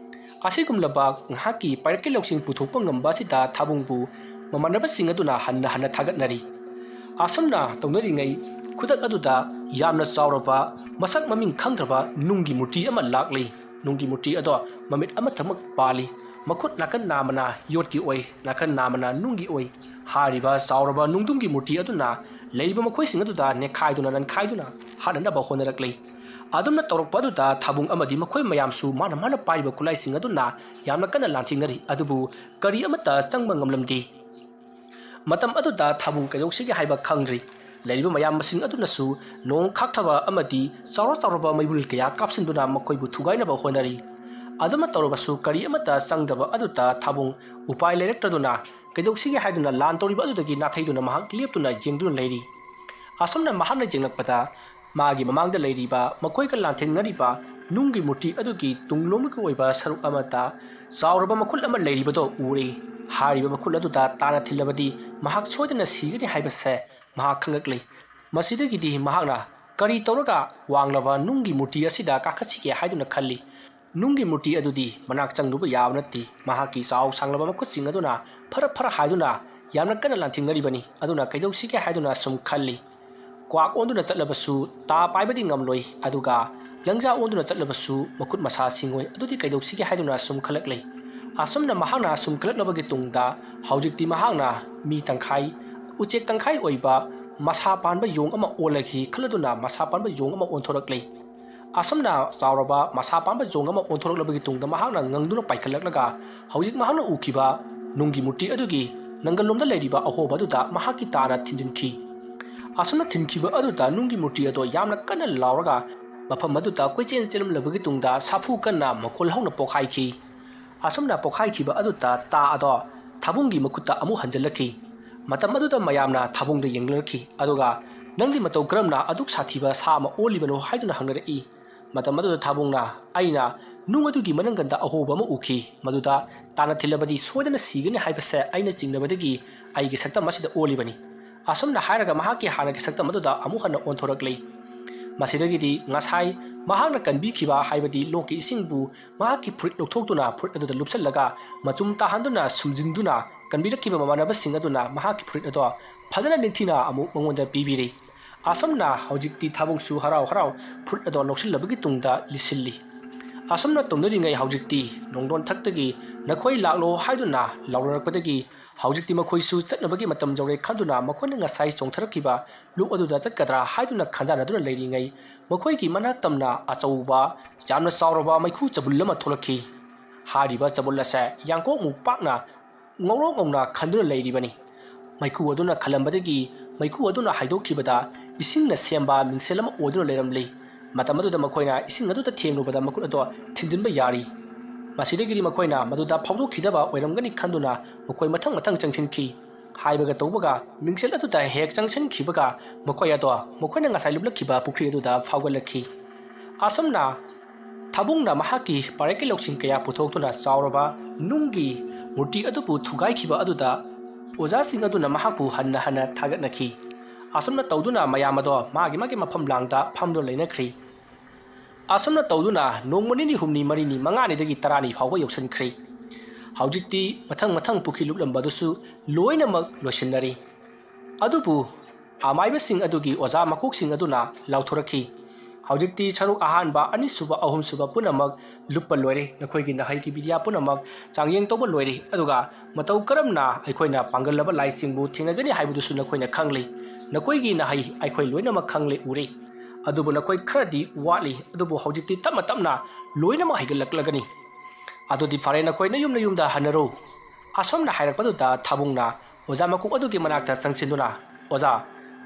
ꯑꯁꯤꯒꯨꯝꯂꯕ ꯉꯥꯏꯍꯥꯛꯀꯤ ꯄꯥꯏꯔꯛꯀꯤ ꯂꯧꯁꯤꯡ ꯄꯨꯊꯣꯛꯄ ꯉꯝꯕ ꯑꯁꯤꯗ ꯊꯥꯕꯨꯡꯕꯨ ꯃꯃꯥꯟꯅꯕꯁꯤꯡ ꯑꯗꯨꯅ ꯍꯟꯅ ꯍꯟꯅ ꯊꯥꯒꯠꯅꯔꯤ꯫ ꯑꯁꯨꯝꯅ ꯇꯧꯅꯔꯤꯉꯩ ꯈꯨꯗꯛ ꯑꯗꯨꯗ ꯌꯥꯝꯅ ꯆꯥꯎꯔꯕ, ꯃꯁꯛ ꯃꯃꯤꯡ ꯈꯪꯗ꯭ꯔꯕ ꯅꯨꯡꯒꯤ ꯃꯨꯔꯇꯤ ꯑꯃ ꯂꯥꯛꯂꯤ꯫ ꯅꯨꯡꯒꯤ ꯃꯨꯔꯇꯤ ꯑꯗꯣ ꯃꯃꯤꯠ ꯑꯃꯠꯇꯃꯛ ꯄꯥꯜꯂꯤ꯫ ꯃꯈꯨꯠ ꯅꯥꯀꯟ ꯅꯥꯝꯃꯅ ꯌꯣꯠꯀꯤ ꯑꯣꯏ, ꯅꯥꯀꯟ ꯅꯥꯝꯃꯅ ꯅꯨꯡꯒꯤ ꯑꯣꯏ꯫ ꯍꯥꯏꯔꯤꯕ ꯆꯥꯎꯔꯕ ꯅꯨꯡꯗꯨꯝꯒꯤ ꯃꯨꯔꯇꯤ ꯑꯗꯨꯅ ꯂꯩꯔꯤꯕ ꯃꯈꯣꯏꯁꯤꯡ ꯑꯗꯨꯗ ꯅꯦꯠꯈꯥꯏꯗꯨꯅ ꯅꯟꯈꯥꯏꯗꯨꯅ ꯍꯥꯠꯅꯅꯕ ꯍꯣꯠꯅꯔꯛꯂꯤ꯫ ꯑꯗꯨꯝꯅ ꯇꯧꯔꯛꯄ ꯑꯗꯨꯗ ꯊꯥꯕꯨꯡ ꯑꯃꯗꯤ ꯃꯈꯣꯏ ꯃꯌꯥꯝꯁꯨ ꯃꯥꯅ ꯃꯥꯅ ꯄꯥꯏꯔꯤꯕ ꯈꯨꯠꯂꯥꯏꯁꯤꯡ ꯑꯗꯨꯅ ꯌꯥꯝꯅ ꯀꯟꯅ ꯂꯥꯟꯊꯦꯡꯅꯔꯤ, ꯑꯗꯨꯕꯨ ꯀꯔꯤ ꯑꯃꯠꯇ ꯆꯪꯕ ꯉꯝꯂꯝꯗꯦ꯫ ꯃꯇꯝ ꯑꯗꯨꯗ ꯊꯥꯕꯨꯡ ꯀꯩꯗꯧꯁꯤꯒꯦ ꯍꯥꯏꯕ ꯈꯪꯗ꯭ꯔꯤ꯫ ꯂꯩꯔꯤꯕ ꯃꯌꯥꯝꯁꯤꯡ ꯑꯗꯨꯅꯁꯨ ꯅꯣꯡ ꯈꯥꯛꯊꯕ ꯑꯃꯗꯤ ꯆꯥꯎꯔ ꯆꯥꯎꯔꯕ ꯃꯩꯕꯨꯜ ꯀꯌꯥ ꯀꯥꯞꯁꯤꯟꯗꯨꯅ ꯃꯈꯣꯏꯕꯨ ꯊꯨꯒꯥꯏꯅꯕ ꯍꯣꯠꯅꯔꯤ꯫ ꯑꯗꯨꯃ ꯇꯧꯔꯕꯁꯨ ꯀꯔꯤ ꯑꯃꯠꯇ ꯆꯪꯗꯕ ꯑꯗꯨꯗ ꯊꯥꯕꯨꯡ ꯎꯄꯥꯏ ꯂꯩꯔꯛꯇ꯭ꯔꯗꯨꯅ ꯀꯩꯗꯧꯁꯤꯒꯦ ꯍꯥꯏꯗꯨꯅ ꯂꯥꯟ ꯇꯧꯔꯤꯕ ꯑꯗꯨꯗꯒꯤ ꯅꯥꯊꯩꯗꯨꯅ ꯃꯍꯥꯛ ꯂꯦꯞꯇꯨꯅ ꯌꯦꯡꯗꯨꯅ ꯂꯩꯔꯤ꯫ ꯑꯁꯨꯝꯅ ꯃꯍꯥꯛꯅ ꯌꯦꯡꯂꯛꯄꯗ ꯃꯥꯒꯤ ꯃꯃꯥꯡꯗ ꯂꯩꯔꯤꯕ ꯃꯈꯣꯏꯒ ꯂꯥꯟꯊꯦꯡꯅꯔꯤꯕ ꯅꯨꯡꯒꯤ ꯃꯨꯔꯇꯤ ꯑꯗꯨꯒꯤ ꯇꯨꯡꯂꯣꯝꯒꯤ ꯑꯣꯏꯕ ꯁꯔꯨꯛ ꯑꯃꯗ ꯆꯥꯎꯔꯕ ꯃꯈꯨꯜ ꯑꯃ ꯂꯩꯔꯤꯕꯗꯣ ꯎꯔꯦ꯫ ꯍꯥꯏꯔꯤꯕ ꯃꯈꯨꯜ ꯑꯗꯨꯗ ꯇꯥꯅ ꯊꯤꯜꯂꯕꯗꯤ ꯃꯍꯥꯛ ꯁꯣꯏꯗꯅ ꯁꯤꯒꯅꯤ ꯍꯥꯏꯕꯁꯦ ꯃꯍꯥꯛ ꯈꯪꯂꯛꯂꯤ꯫ ꯃꯁꯤꯗꯒꯤꯗꯤ ꯃꯍꯥꯛꯅ ꯀꯔꯤ ꯇꯧꯔꯒ ꯋꯥꯡꯂꯕ ꯅꯨꯡꯒꯤ ꯃꯨꯔꯇꯤ ꯑꯁꯤꯗ ꯀꯥꯈꯠꯁꯤꯒꯦ ꯍꯥꯏꯗꯨꯅ ꯈꯜꯂꯤ꯫ ꯅꯨꯡꯒꯤ ꯃꯨꯔꯇꯤ ꯑꯗꯨꯗꯤ ꯃꯅꯥꯛ ꯆꯪꯂꯨꯕ ꯌꯥꯕ ꯅꯠꯇꯦ꯫ ꯃꯍꯥꯛꯀꯤ ꯆꯥꯎ ꯁꯥꯡꯂꯕ ꯃꯈꯨꯠꯁꯤꯡ ꯑꯗꯨꯅ ꯐꯔ ꯐꯔ ꯍꯥꯏꯗꯨꯅ ꯌꯥꯝꯅ ꯀꯟꯅ ꯂꯥꯟꯊꯦꯡꯅꯔꯤꯕꯅꯤ꯫ ꯑꯗꯨꯅ ꯀꯩꯗꯧꯁꯤꯒꯦ ꯍꯥꯏꯗꯨꯅ ꯁꯨꯝ ꯈꯜꯂꯤ꯫ ꯀ꯭ꯋꯥꯛ ꯑꯣꯟꯗꯨꯅ ꯆꯠꯂꯕꯁꯨ ꯇꯥ ꯄꯥꯏꯕꯗꯤ ꯉꯝꯂꯣꯏ, ꯑꯗꯨꯒ ꯂꯪꯖꯥ ꯑꯣꯟꯗꯨꯅ ꯆꯠꯂꯕꯁꯨ ꯃꯈꯨꯠ ꯃꯁꯥ ꯁꯤꯡꯉꯣꯏ꯫ ꯑꯗꯨꯗꯤ ꯀꯩꯗꯧꯁꯤꯒꯦ ꯍꯥꯏꯗꯨꯅ ꯁꯨꯝ ꯈꯜꯂꯛꯂꯤ꯫ ꯑꯁꯨꯝꯅ ꯃꯍꯥꯛꯅ ꯁꯨꯝ ꯈꯜꯂꯛꯂꯕꯒꯤ ꯇꯨꯡꯗ ꯍꯧꯖꯤꯛꯇꯤ ꯃꯍꯥꯛꯅ ꯃꯤ ꯇꯪꯈꯥꯏ, ꯎꯆꯦꯛ ꯇꯪꯈꯥꯏ ꯑꯣꯏꯕ ꯃꯁꯥ ꯄꯥꯟꯕ ꯌꯣꯡ ꯑꯃ ꯑꯣꯜꯂꯒꯦ ꯈꯜꯂꯗꯨꯅ ꯃꯁꯥ ꯄꯥꯟꯕ ꯌꯣꯡ ꯑꯃ ꯑꯣꯟꯊꯣꯔꯛꯂꯤ꯫ ꯑꯁꯨꯝꯅ ꯆꯥꯎꯔꯕ ꯃꯁꯥ ꯄꯥꯟꯕ ꯌꯣꯡ ꯑꯃ ꯑꯣꯟꯊꯣꯔꯛꯂꯕꯒꯤ ꯇꯨꯡꯗ ꯃꯍꯥꯛꯅ ꯉꯪꯗꯨꯅ ꯄꯥꯏꯈꯠꯂꯛꯂꯒ ꯍꯧꯖꯤꯛ ꯃꯍꯥꯛꯅ ꯎꯈꯤꯕ ꯅꯨꯡꯒꯤ ꯃꯨꯔꯇꯤ ꯑꯗꯨꯒꯤ ꯅꯪꯒꯜꯂꯣꯝꯗ ꯂꯩꯔꯤꯕ ꯑꯍꯣꯕ ꯑꯗꯨꯗ ꯃꯍꯥꯛꯀꯤ ꯇꯥꯅ ꯊꯤꯟꯖꯤꯟꯈꯤ꯫ ꯑꯁꯨꯝꯅ ꯊꯤꯟꯈꯤꯕ ꯑꯗꯨꯗ ꯅꯨꯡꯒꯤ ꯃꯨꯔꯇꯤ ꯑꯗꯣ ꯌꯥꯝꯅ ꯀꯟꯅ ꯂꯥꯎꯔꯒ ꯃꯐꯝ ꯑꯗꯨꯗ ꯀꯣꯏꯆꯦꯟ ꯆꯦꯜꯂꯝꯂꯕꯒꯤ ꯇꯨꯡꯗ ꯁꯥꯐꯨ ꯀꯟꯅ ꯃꯈꯣꯜ ꯍꯧꯅ ꯄꯣꯛꯈꯥꯏꯈꯤ꯫ ꯑꯁꯨꯝꯅ ꯄꯣꯛꯈꯥꯏꯈꯤꯕ ꯑꯗꯨꯗ ꯇꯥ ꯑꯗꯣ ꯊꯥꯕꯨꯡꯒꯤ ꯃꯈꯨꯠꯇ ꯑꯃꯨꯛ ꯍꯟꯖꯤꯜꯂꯛꯈꯤ꯫ ꯃꯇꯝ ꯑꯗꯨꯗ ꯃꯌꯥꯝꯅ ꯊꯥꯕꯨꯡꯗ ꯌꯦꯡꯅꯔꯛꯈꯤ, ꯑꯗꯨꯒ "ꯅꯪꯗꯤ ꯃꯇꯧ ꯀꯔꯝꯅ ꯑꯗꯨꯛ ꯁꯥꯊꯤꯕ ꯁꯥ ꯑꯃ ꯑꯣꯜꯂꯤꯕꯅꯣ?" ꯍꯥꯏꯗꯨꯅ ꯍꯪꯅꯔꯛꯏ꯫ ꯃꯇꯝ ꯑꯗꯨꯗ ꯊꯥꯕꯨꯡꯅ, "ꯑꯩꯅ ꯅꯨꯡ ꯑꯗꯨꯒꯤ ꯃꯅꯪꯒꯟꯗ ꯑꯍꯣꯕ ꯑꯃ ꯎꯈꯤ, ꯃꯗꯨꯗ ꯇꯥꯅ ꯊꯤꯜꯂꯕꯗꯤ ꯁꯣꯏꯗꯅ ꯁꯤꯒꯅꯤ ꯍꯥꯏꯕꯁꯦ ꯑꯩꯅ ꯆꯤꯡꯅꯕꯗꯒꯤ ꯑꯩꯒꯤ ꯁꯛꯇꯝ ꯑꯁꯤꯗ ꯑꯣꯜꯂꯤꯕꯅꯤ"꯫ ꯑꯁꯨꯝꯅ ꯍꯥꯏꯔꯒ ꯃꯍꯥꯛꯀꯤ ꯍꯥꯟꯅꯒꯤ ꯁꯛꯇꯝ ꯑꯗꯨꯗ ꯑꯃꯨꯛ ꯍꯟꯅ ꯑꯣꯟꯊꯣꯔꯛꯂꯤ꯫ ꯃꯁꯤꯗꯒꯤꯗꯤ ꯉꯁꯥꯏ ꯃꯍꯥꯛꯅ ꯀꯟꯕꯤꯈꯤꯕ, ꯍꯥꯏꯕꯗꯤ ꯂꯣꯛꯀꯤ ꯏꯁꯤꯡꯕꯨ ꯃꯍꯥꯛꯀꯤ ꯐꯨꯔꯤꯠ ꯂꯧꯊꯣꯛꯇꯨꯅ ꯐꯨꯔꯤꯠ ꯑꯗꯨꯗ ꯂꯨꯞꯁꯤꯜꯂꯒ ꯃꯆꯨꯝ ꯇꯥꯍꯟꯗꯨꯅ ꯁꯨꯝꯖꯤꯟꯗꯨꯅ ꯀꯟꯕꯤꯔꯛꯈꯤꯕ ꯃꯃꯥꯟꯅꯕꯁꯤꯡ ꯑꯗꯨꯅ ꯃꯍꯥꯛꯀꯤ ꯐꯨꯔꯤꯠ ꯑꯗꯣ ꯐꯖꯅ ꯅꯤꯡꯊꯤꯅ ꯑꯃꯨꯛ ꯃꯉꯣꯟꯗ ꯄꯤꯕꯤꯔꯤ꯫ ꯑꯁꯨꯝꯅ ꯍꯧꯖꯤꯛꯇꯤ ꯊꯥꯕꯨꯡꯁꯨ ꯍꯔꯥꯎ ꯍꯔꯥꯎ ꯐꯨꯔꯤꯠ ꯑꯗꯣ ꯂꯧꯁꯤꯜꯂꯕꯒꯤ ꯇꯨꯡꯗ ꯂꯤꯠꯁꯤꯜꯂꯤ꯫ ꯑꯁꯨꯝꯅ ꯇꯧꯅꯔꯤꯉꯩ ꯍꯧꯖꯤꯛꯇꯤ ꯅꯣꯡꯗꯣꯟ ꯊꯛꯇꯒꯤ "ꯅꯈꯣꯏ ꯂꯥꯛꯂꯣ" ꯍꯥꯏꯗꯨꯅ ꯂꯥꯎꯅꯔꯛꯄꯗꯒꯤ ꯍꯧꯖꯤꯛꯇꯤ ꯃꯈꯣꯏꯁꯨ ꯆꯠꯅꯕꯒꯤ ꯃꯇꯝ ꯌꯧꯔꯦ ꯈꯟꯗꯨꯅ ꯃꯈꯣꯏꯅ ꯉꯁꯥꯏ ꯆꯣꯡꯊꯔꯛꯈꯤꯕ ꯂꯨꯞ ꯑꯗꯨꯗ ꯆꯠꯀꯗ꯭ꯔꯥ ꯍꯥꯏꯗꯨꯅ ꯈꯟꯖꯥꯟꯅꯗꯨꯅ ꯂꯩꯔꯤꯉꯩ ꯃꯈꯣꯏꯒꯤ ꯃꯅꯥꯛ ꯇꯝꯅ ꯑꯆꯧꯕ, ꯌꯥꯝꯅ ꯆꯥꯎꯔꯕ ꯃꯩꯈꯨ ꯆꯕꯨꯜ ꯑꯃ ꯊꯣꯛꯂꯛꯈꯤ꯫ ꯍꯥꯏꯔꯤꯕ ꯆꯕꯨꯜ ꯑꯁꯦ ꯌꯥꯡꯀꯣꯛ ꯃꯨꯛ ꯄꯥꯛꯅ ꯉꯧꯔꯣꯛ ꯉꯧꯅ ꯈꯟꯗꯨꯅ ꯂꯩꯔꯤꯕꯅꯤ꯫ ꯃꯩꯈꯨ ꯑꯗꯨꯅ ꯈꯜꯂꯝꯕꯗꯒꯤ ꯃꯩꯈꯨ ꯑꯗꯨꯅ ꯍꯥꯏꯗꯣꯛꯈꯤꯕꯗ ꯏꯁꯤꯡꯅ ꯁꯦꯝꯕ ꯃꯤꯡꯁꯦꯜ ꯑꯃ ꯑꯣꯏꯗꯨꯅ ꯂꯩꯔꯝꯂꯤ꯫ ꯃꯇꯝ ꯑꯗꯨꯗ ꯃꯈꯣꯏꯅ ꯏꯁꯤꯡ ꯑꯗꯨꯗ ꯊꯦꯡꯂꯨꯕꯗ ꯃꯈꯨꯠ ꯑꯗꯣ ꯊꯤꯟꯖꯤꯟꯕ ꯌꯥꯔꯤ꯫ ꯃꯁꯤꯗꯒꯤꯗꯤ ꯃꯈꯣꯏꯅ ꯃꯗꯨꯗ ꯐꯥꯎꯗꯣꯛꯈꯤꯗꯕ ꯑꯣꯏꯔꯝꯒꯅꯤ ꯈꯟꯗꯨꯅ ꯃꯈꯣꯏ ꯃꯊꯪ ꯃꯊꯪ ꯆꯪꯁꯤꯟꯈꯤ꯫ ꯍꯥꯏꯕꯒ ꯇꯧꯕꯒ ꯃꯤꯡꯁꯦꯜ ꯑꯗꯨꯗ ꯍꯦꯛ ꯆꯪꯁꯤꯟꯈꯤꯕꯒ ꯃꯈꯣꯏ ꯑꯗꯣ ꯃꯈꯣꯏꯅ ꯉꯁꯥꯏ ꯂꯨꯞꯂꯛꯈꯤꯕ ꯄꯨꯈ꯭ꯔꯤ ꯑꯗꯨꯗ ꯐꯥꯎꯒꯠꯂꯛꯈꯤ꯫ ꯑꯁꯨꯝꯅ ꯊꯥꯕꯨꯡꯅ ꯃꯍꯥꯛꯀꯤ ꯄꯥꯔꯛꯀꯤ ꯂꯧꯁꯤꯡ ꯀꯌꯥ ꯄꯨꯊꯣꯛꯇꯨꯅ ꯆꯥꯎꯔꯕ ꯅꯨꯡꯒꯤ ꯃꯨꯔꯇꯤ ꯑꯗꯨꯕꯨ ꯊꯨꯒꯥꯏꯈꯤꯕ ꯑꯗꯨꯗ ꯑꯣꯖꯥꯁꯤꯡ ꯑꯗꯨꯅ ꯃꯍꯥꯛꯄꯨ ꯍꯟꯅ ꯍꯟꯅ ꯊꯥꯒꯠꯅꯈꯤ꯫ ꯑꯁꯨꯝꯅ ꯇꯧꯗꯨꯅ ꯃꯌꯥꯝ ꯑꯗꯣ ꯃꯥꯒꯤ ꯃꯥꯒꯤ ꯃꯐꯝ ꯂꯥꯡꯗ ꯐꯝꯗꯨꯅ ꯂꯩꯅꯈ꯭ꯔꯤ꯫ ꯑꯁꯨꯝꯅ ꯇꯧꯗꯨꯅ ꯅꯣꯡꯃ ꯅꯤꯅꯤ ꯍꯨꯝꯅꯤ ꯃꯔꯤꯅꯤ ꯃꯉꯥꯅꯤꯗꯒꯤ ꯇꯔꯥꯅꯤ ꯐꯥꯎꯕ ꯌꯧꯁꯤꯟꯈ꯭ꯔꯦ꯫ ꯍꯧꯖꯤꯛꯇꯤ ꯃꯊꯪ ꯃꯊꯪ ꯄꯨꯈ꯭ꯔꯤ ꯂꯨꯞꯂꯝꯕꯗꯨꯁꯨ ꯂꯣꯏꯅꯃꯛ ꯂꯣꯏꯁꯤꯟꯅꯔꯤ꯫ ꯑꯗꯨꯕꯨ ꯑꯃꯥꯏꯕꯁꯤꯡ ꯑꯗꯨꯒꯤ ꯑꯣꯖꯥ ꯃꯀꯣꯛꯁꯤꯡ ꯑꯗꯨꯅ ꯂꯥꯎꯊꯣꯔꯛꯈꯤ, "ꯍꯧꯖꯤꯛꯇꯤ ꯁꯔꯨꯛ ꯑꯍꯥꯟꯕ, ꯑꯅꯤꯁꯨꯕ, ꯑꯍꯨꯝꯁꯨꯕ ꯄꯨꯝꯅꯃꯛ ꯂꯨꯞꯄ ꯂꯣꯏꯔꯦ꯫ ꯅꯈꯣꯏꯒꯤ ꯅꯍꯩꯒꯤ ꯕꯤꯗ꯭ꯌꯥ ꯄꯨꯝꯅꯃꯛ ꯆꯥꯡꯌꯦꯡ ꯇꯧꯕ ꯂꯣꯏꯔꯦ꯫ ꯑꯗꯨꯒ ꯃꯇꯧ ꯀꯔꯝꯅ ꯑꯩꯈꯣꯏꯅ ꯄꯥꯡꯒꯜꯂꯕ ꯂꯥꯏꯁꯤꯡꯕꯨ ꯊꯦꯡꯅꯒꯅꯤ ꯍꯥꯏꯕꯗꯨꯁꯨ ꯅꯈꯣꯏꯅ ꯈꯪꯂꯦ꯫ ꯅꯈꯣꯏꯒꯤ ꯅꯍꯩ ꯑꯩꯈꯣꯏ ꯂꯣꯏꯅꯃꯛ ꯈꯪꯂꯦ, ꯎꯔꯦ꯫ ꯑꯗꯨꯕꯨ ꯅꯈꯣꯏ ꯈꯔꯗꯤ ꯋꯥꯠꯂꯤ꯫ ꯑꯗꯨꯕꯨ ꯍꯧꯖꯤꯛꯇꯤ ꯇꯞꯅ ꯇꯞꯅ ꯂꯣꯏꯅꯃꯛ ꯍꯩꯒꯠꯂꯛꯂꯒꯅꯤ꯫" "ꯑꯗꯨꯗꯤ ꯐꯔꯦ, ꯅꯈꯣꯏ ꯅꯌꯨꯝ ꯅꯌꯨꯝꯗ ꯍꯟꯅꯔꯨ꯫" ꯑꯁꯨꯝꯅ ꯍꯥꯏꯔꯛꯄꯗꯨꯗ ꯊꯥꯕꯨꯡꯅ ꯑꯣꯖꯥ ꯃꯀꯣꯛ ꯑꯗꯨꯒꯤ ꯃꯅꯥꯛꯇ ꯆꯪꯁꯤꯟꯗꯨꯅ, "ꯑꯣꯖꯥ,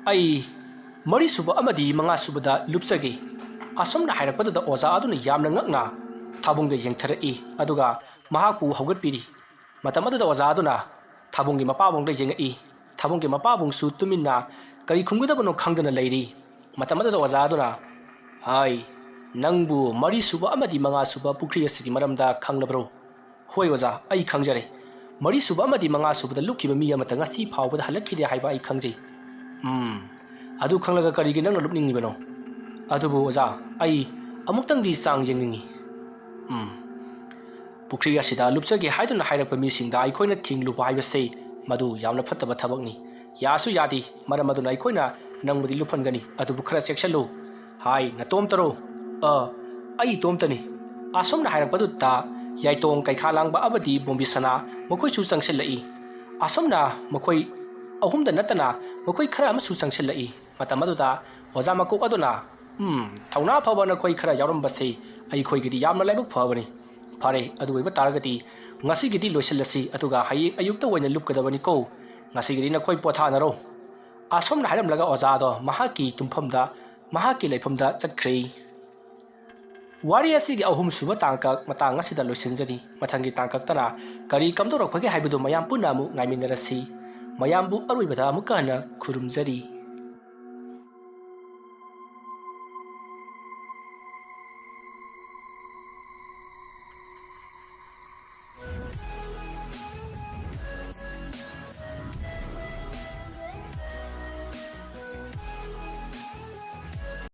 ꯑꯩ ꯃꯔꯤꯁꯨꯕ ꯑꯃꯗꯤ ꯃꯉꯥꯁꯨꯕꯗ ꯂꯨꯞꯆꯒꯦ꯫" ꯑꯁꯨꯝꯅ ꯍꯥꯏꯔꯛꯄꯗꯨꯗ ꯑꯣꯖꯥ ꯑꯗꯨꯅ ꯌꯥꯝꯅ ꯉꯛꯅ ꯊꯥꯕꯨꯡꯗ ꯌꯦꯡꯊꯔꯛꯏ, ꯑꯗꯨꯒ ꯃꯍꯥꯛꯄꯨ ꯍꯧꯒꯠꯄꯤꯔꯤ꯫ ꯃꯇꯝ ꯑꯗꯨꯗ ꯑꯣꯖꯥ ꯑꯗꯨꯅ ꯊꯥꯕꯨꯡꯒꯤ ꯃꯄꯥꯕꯨꯡꯗ ꯌꯦꯡꯉꯛꯏ꯫ ꯊꯥꯕꯨꯡꯒꯤ ꯃꯄꯥꯕꯨꯡꯁꯨ ꯇꯨꯃꯤꯟꯅ ꯀꯔꯤ ꯈꯨꯝꯒꯗꯕꯅꯣ ꯈꯪꯗꯅ ꯂꯩꯔꯤ꯫ ꯃꯇꯝ ꯑꯗꯨꯗ ꯑꯣꯖꯥ ꯑꯗꯨꯅ, "ꯍꯥꯏ, ꯅꯪꯕꯨ ꯃꯔꯤꯁꯨꯕ ꯑꯃꯗꯤ ꯃꯉꯥꯁꯨꯕ ꯄꯨꯈ꯭ꯔꯤ ꯑꯁꯤꯒꯤ ꯃꯔꯝꯗ ꯈꯪꯂꯕ꯭ꯔꯣ?" "ꯍꯣꯏ ꯑꯣꯖꯥ, ꯑꯩ ꯈꯪꯖꯔꯦ꯫ ꯃꯔꯤꯁꯨꯕ ꯑꯃꯗꯤ ꯃꯉꯥꯁꯨꯕꯗ ꯂꯨꯞꯈꯤꯕ ꯃꯤ ꯑꯃꯠꯇ ꯉꯁꯤ ꯐꯥꯎꯕꯗ ꯍꯜꯂꯛꯈꯤꯗꯦ ꯍꯥꯏꯕ ꯑꯩ ꯈꯪꯖꯩ꯫" "ꯎꯝ, ꯑꯗꯨ ꯈꯪꯂꯒ ꯀꯔꯤꯒꯤ ꯅꯪꯅ ꯂꯨꯞꯅꯤꯡꯉꯤꯕꯅꯣ?" "ꯑꯗꯨꯕꯨ ꯑꯣꯖꯥ, ꯑꯩ ꯑꯃꯨꯛꯇꯪꯗꯤ ꯆꯥꯡ ꯌꯦꯡꯅꯤꯡꯉꯤ꯫" "ꯎꯝ, ꯄꯨꯈ꯭ꯔꯤ ꯑꯁꯤꯗ ꯂꯨꯞꯆꯒꯦ ꯍꯥꯏꯗꯨꯅ ꯍꯥꯏꯔꯛꯄ ꯃꯤꯁꯤꯡꯗ ꯑꯩꯈꯣꯏꯅ ꯊꯤꯡꯂꯨꯕ ꯍꯥꯏꯕꯁꯤ ꯃꯗꯨ ꯌꯥꯝꯅ ꯐꯠꯇꯕ ꯊꯕꯛꯅꯤ꯫ ꯌꯥꯁꯨ ꯌꯥꯗꯦ꯫ ꯃꯔꯝ ꯑꯗꯨꯅ ꯑꯩꯈꯣꯏꯅ ꯅꯪꯕꯨꯗꯤ ꯂꯨꯞꯍꯟꯒꯅꯤ, ꯑꯗꯨꯕꯨ ꯈꯔ ꯆꯦꯛꯁꯤꯜꯂꯨ꯫ ꯍꯥꯏ, ꯅꯇꯣꯝꯇꯔꯣ?" "ꯑ, ꯑꯩ ꯏꯇꯣꯝꯇꯅꯤ꯫" ꯑꯁꯨꯝꯅ ꯍꯥꯏꯔꯛꯄꯗꯨꯗ ꯌꯥꯏꯇꯣꯡ, ꯀꯩꯈꯥ ꯂꯥꯡꯕ ꯑꯃꯗꯤ ꯕꯣꯝꯕꯤꯁꯅꯥ ꯃꯈꯣꯏꯁꯨ ꯆꯪꯁꯤꯜꯂꯛꯏ꯫ ꯑꯁꯨꯝꯅ ꯃꯈꯣꯏ ꯑꯍꯨꯝꯗ ꯅꯠꯇꯅ ꯃꯈꯣꯏ ꯈꯔ ꯑꯃꯁꯨ ꯆꯪꯁꯤꯜꯂꯛꯏ꯫ ꯃꯇꯝ ꯑꯗꯨꯗ ꯑꯣꯖꯥ ꯃꯀꯣꯛ ꯑꯗꯨꯅ, "ꯎꯝ, ꯊꯧꯅꯥ ꯐꯕ ꯅꯈꯣꯏ ꯈꯔ ꯌꯥꯎꯔꯝꯕꯁꯦ ꯑꯩꯈꯣꯏꯒꯤꯗꯤ ꯌꯥꯝꯅ ꯂꯥꯏꯕꯛ ꯐꯕꯅꯤ꯫ ꯐꯔꯦ, ꯑꯗꯨ ꯑꯣꯏꯕ ꯇꯥꯔꯒꯗꯤ ꯉꯁꯤꯒꯤꯗꯤ ꯂꯣꯏꯁꯤꯜꯂꯁꯤ, ꯑꯗꯨꯒ ꯍꯌꯦꯡ ꯑꯌꯨꯛꯇ ꯑꯣꯏꯅ ꯂꯨꯞꯀꯗꯕꯅꯤꯀꯣ꯫ "ꯉꯁꯤꯒꯤꯗꯤ ꯅꯈꯣꯏ ꯄꯣꯊꯥꯅꯔꯣ"꯫ ꯑꯁꯨꯝꯅ ꯍꯥꯏꯔꯝꯂꯒ ꯑꯣꯖꯥꯗꯣ ꯃꯍꯥꯛꯀꯤ ꯇꯨꯝꯐꯝꯗ, ꯃꯍꯥꯛꯀꯤ ꯂꯩꯐꯝꯗ ꯆꯠꯈ꯭ꯔꯦ꯫ ꯋꯥꯔꯤ ꯑꯁꯤꯒꯤ ꯑꯍꯨꯝꯁꯨꯕ ꯇꯥꯡꯀꯛ ꯃꯇꯥꯡ ꯑꯁꯤꯗ ꯂꯣꯏꯁꯤꯟꯖꯔꯤ꯫ ꯃꯊꯪꯒꯤ ꯇꯥꯡꯀꯛꯇꯅ ꯀꯔꯤ ꯀꯝꯗꯧꯔꯛꯄꯒꯦ ꯍꯥꯏꯕꯗꯨ ꯃꯌꯥꯝ ꯄꯨꯟꯅ ꯑꯃꯨꯛ ꯉꯥꯏꯃꯤꯟꯅꯔꯁꯤ꯫ ꯃꯌꯥꯝꯕꯨ ꯑꯔꯣꯏꯕꯗ ꯑꯃꯨꯛꯀ ꯍꯟꯅ ꯈꯨꯔꯨꯝꯖꯔꯤ꯫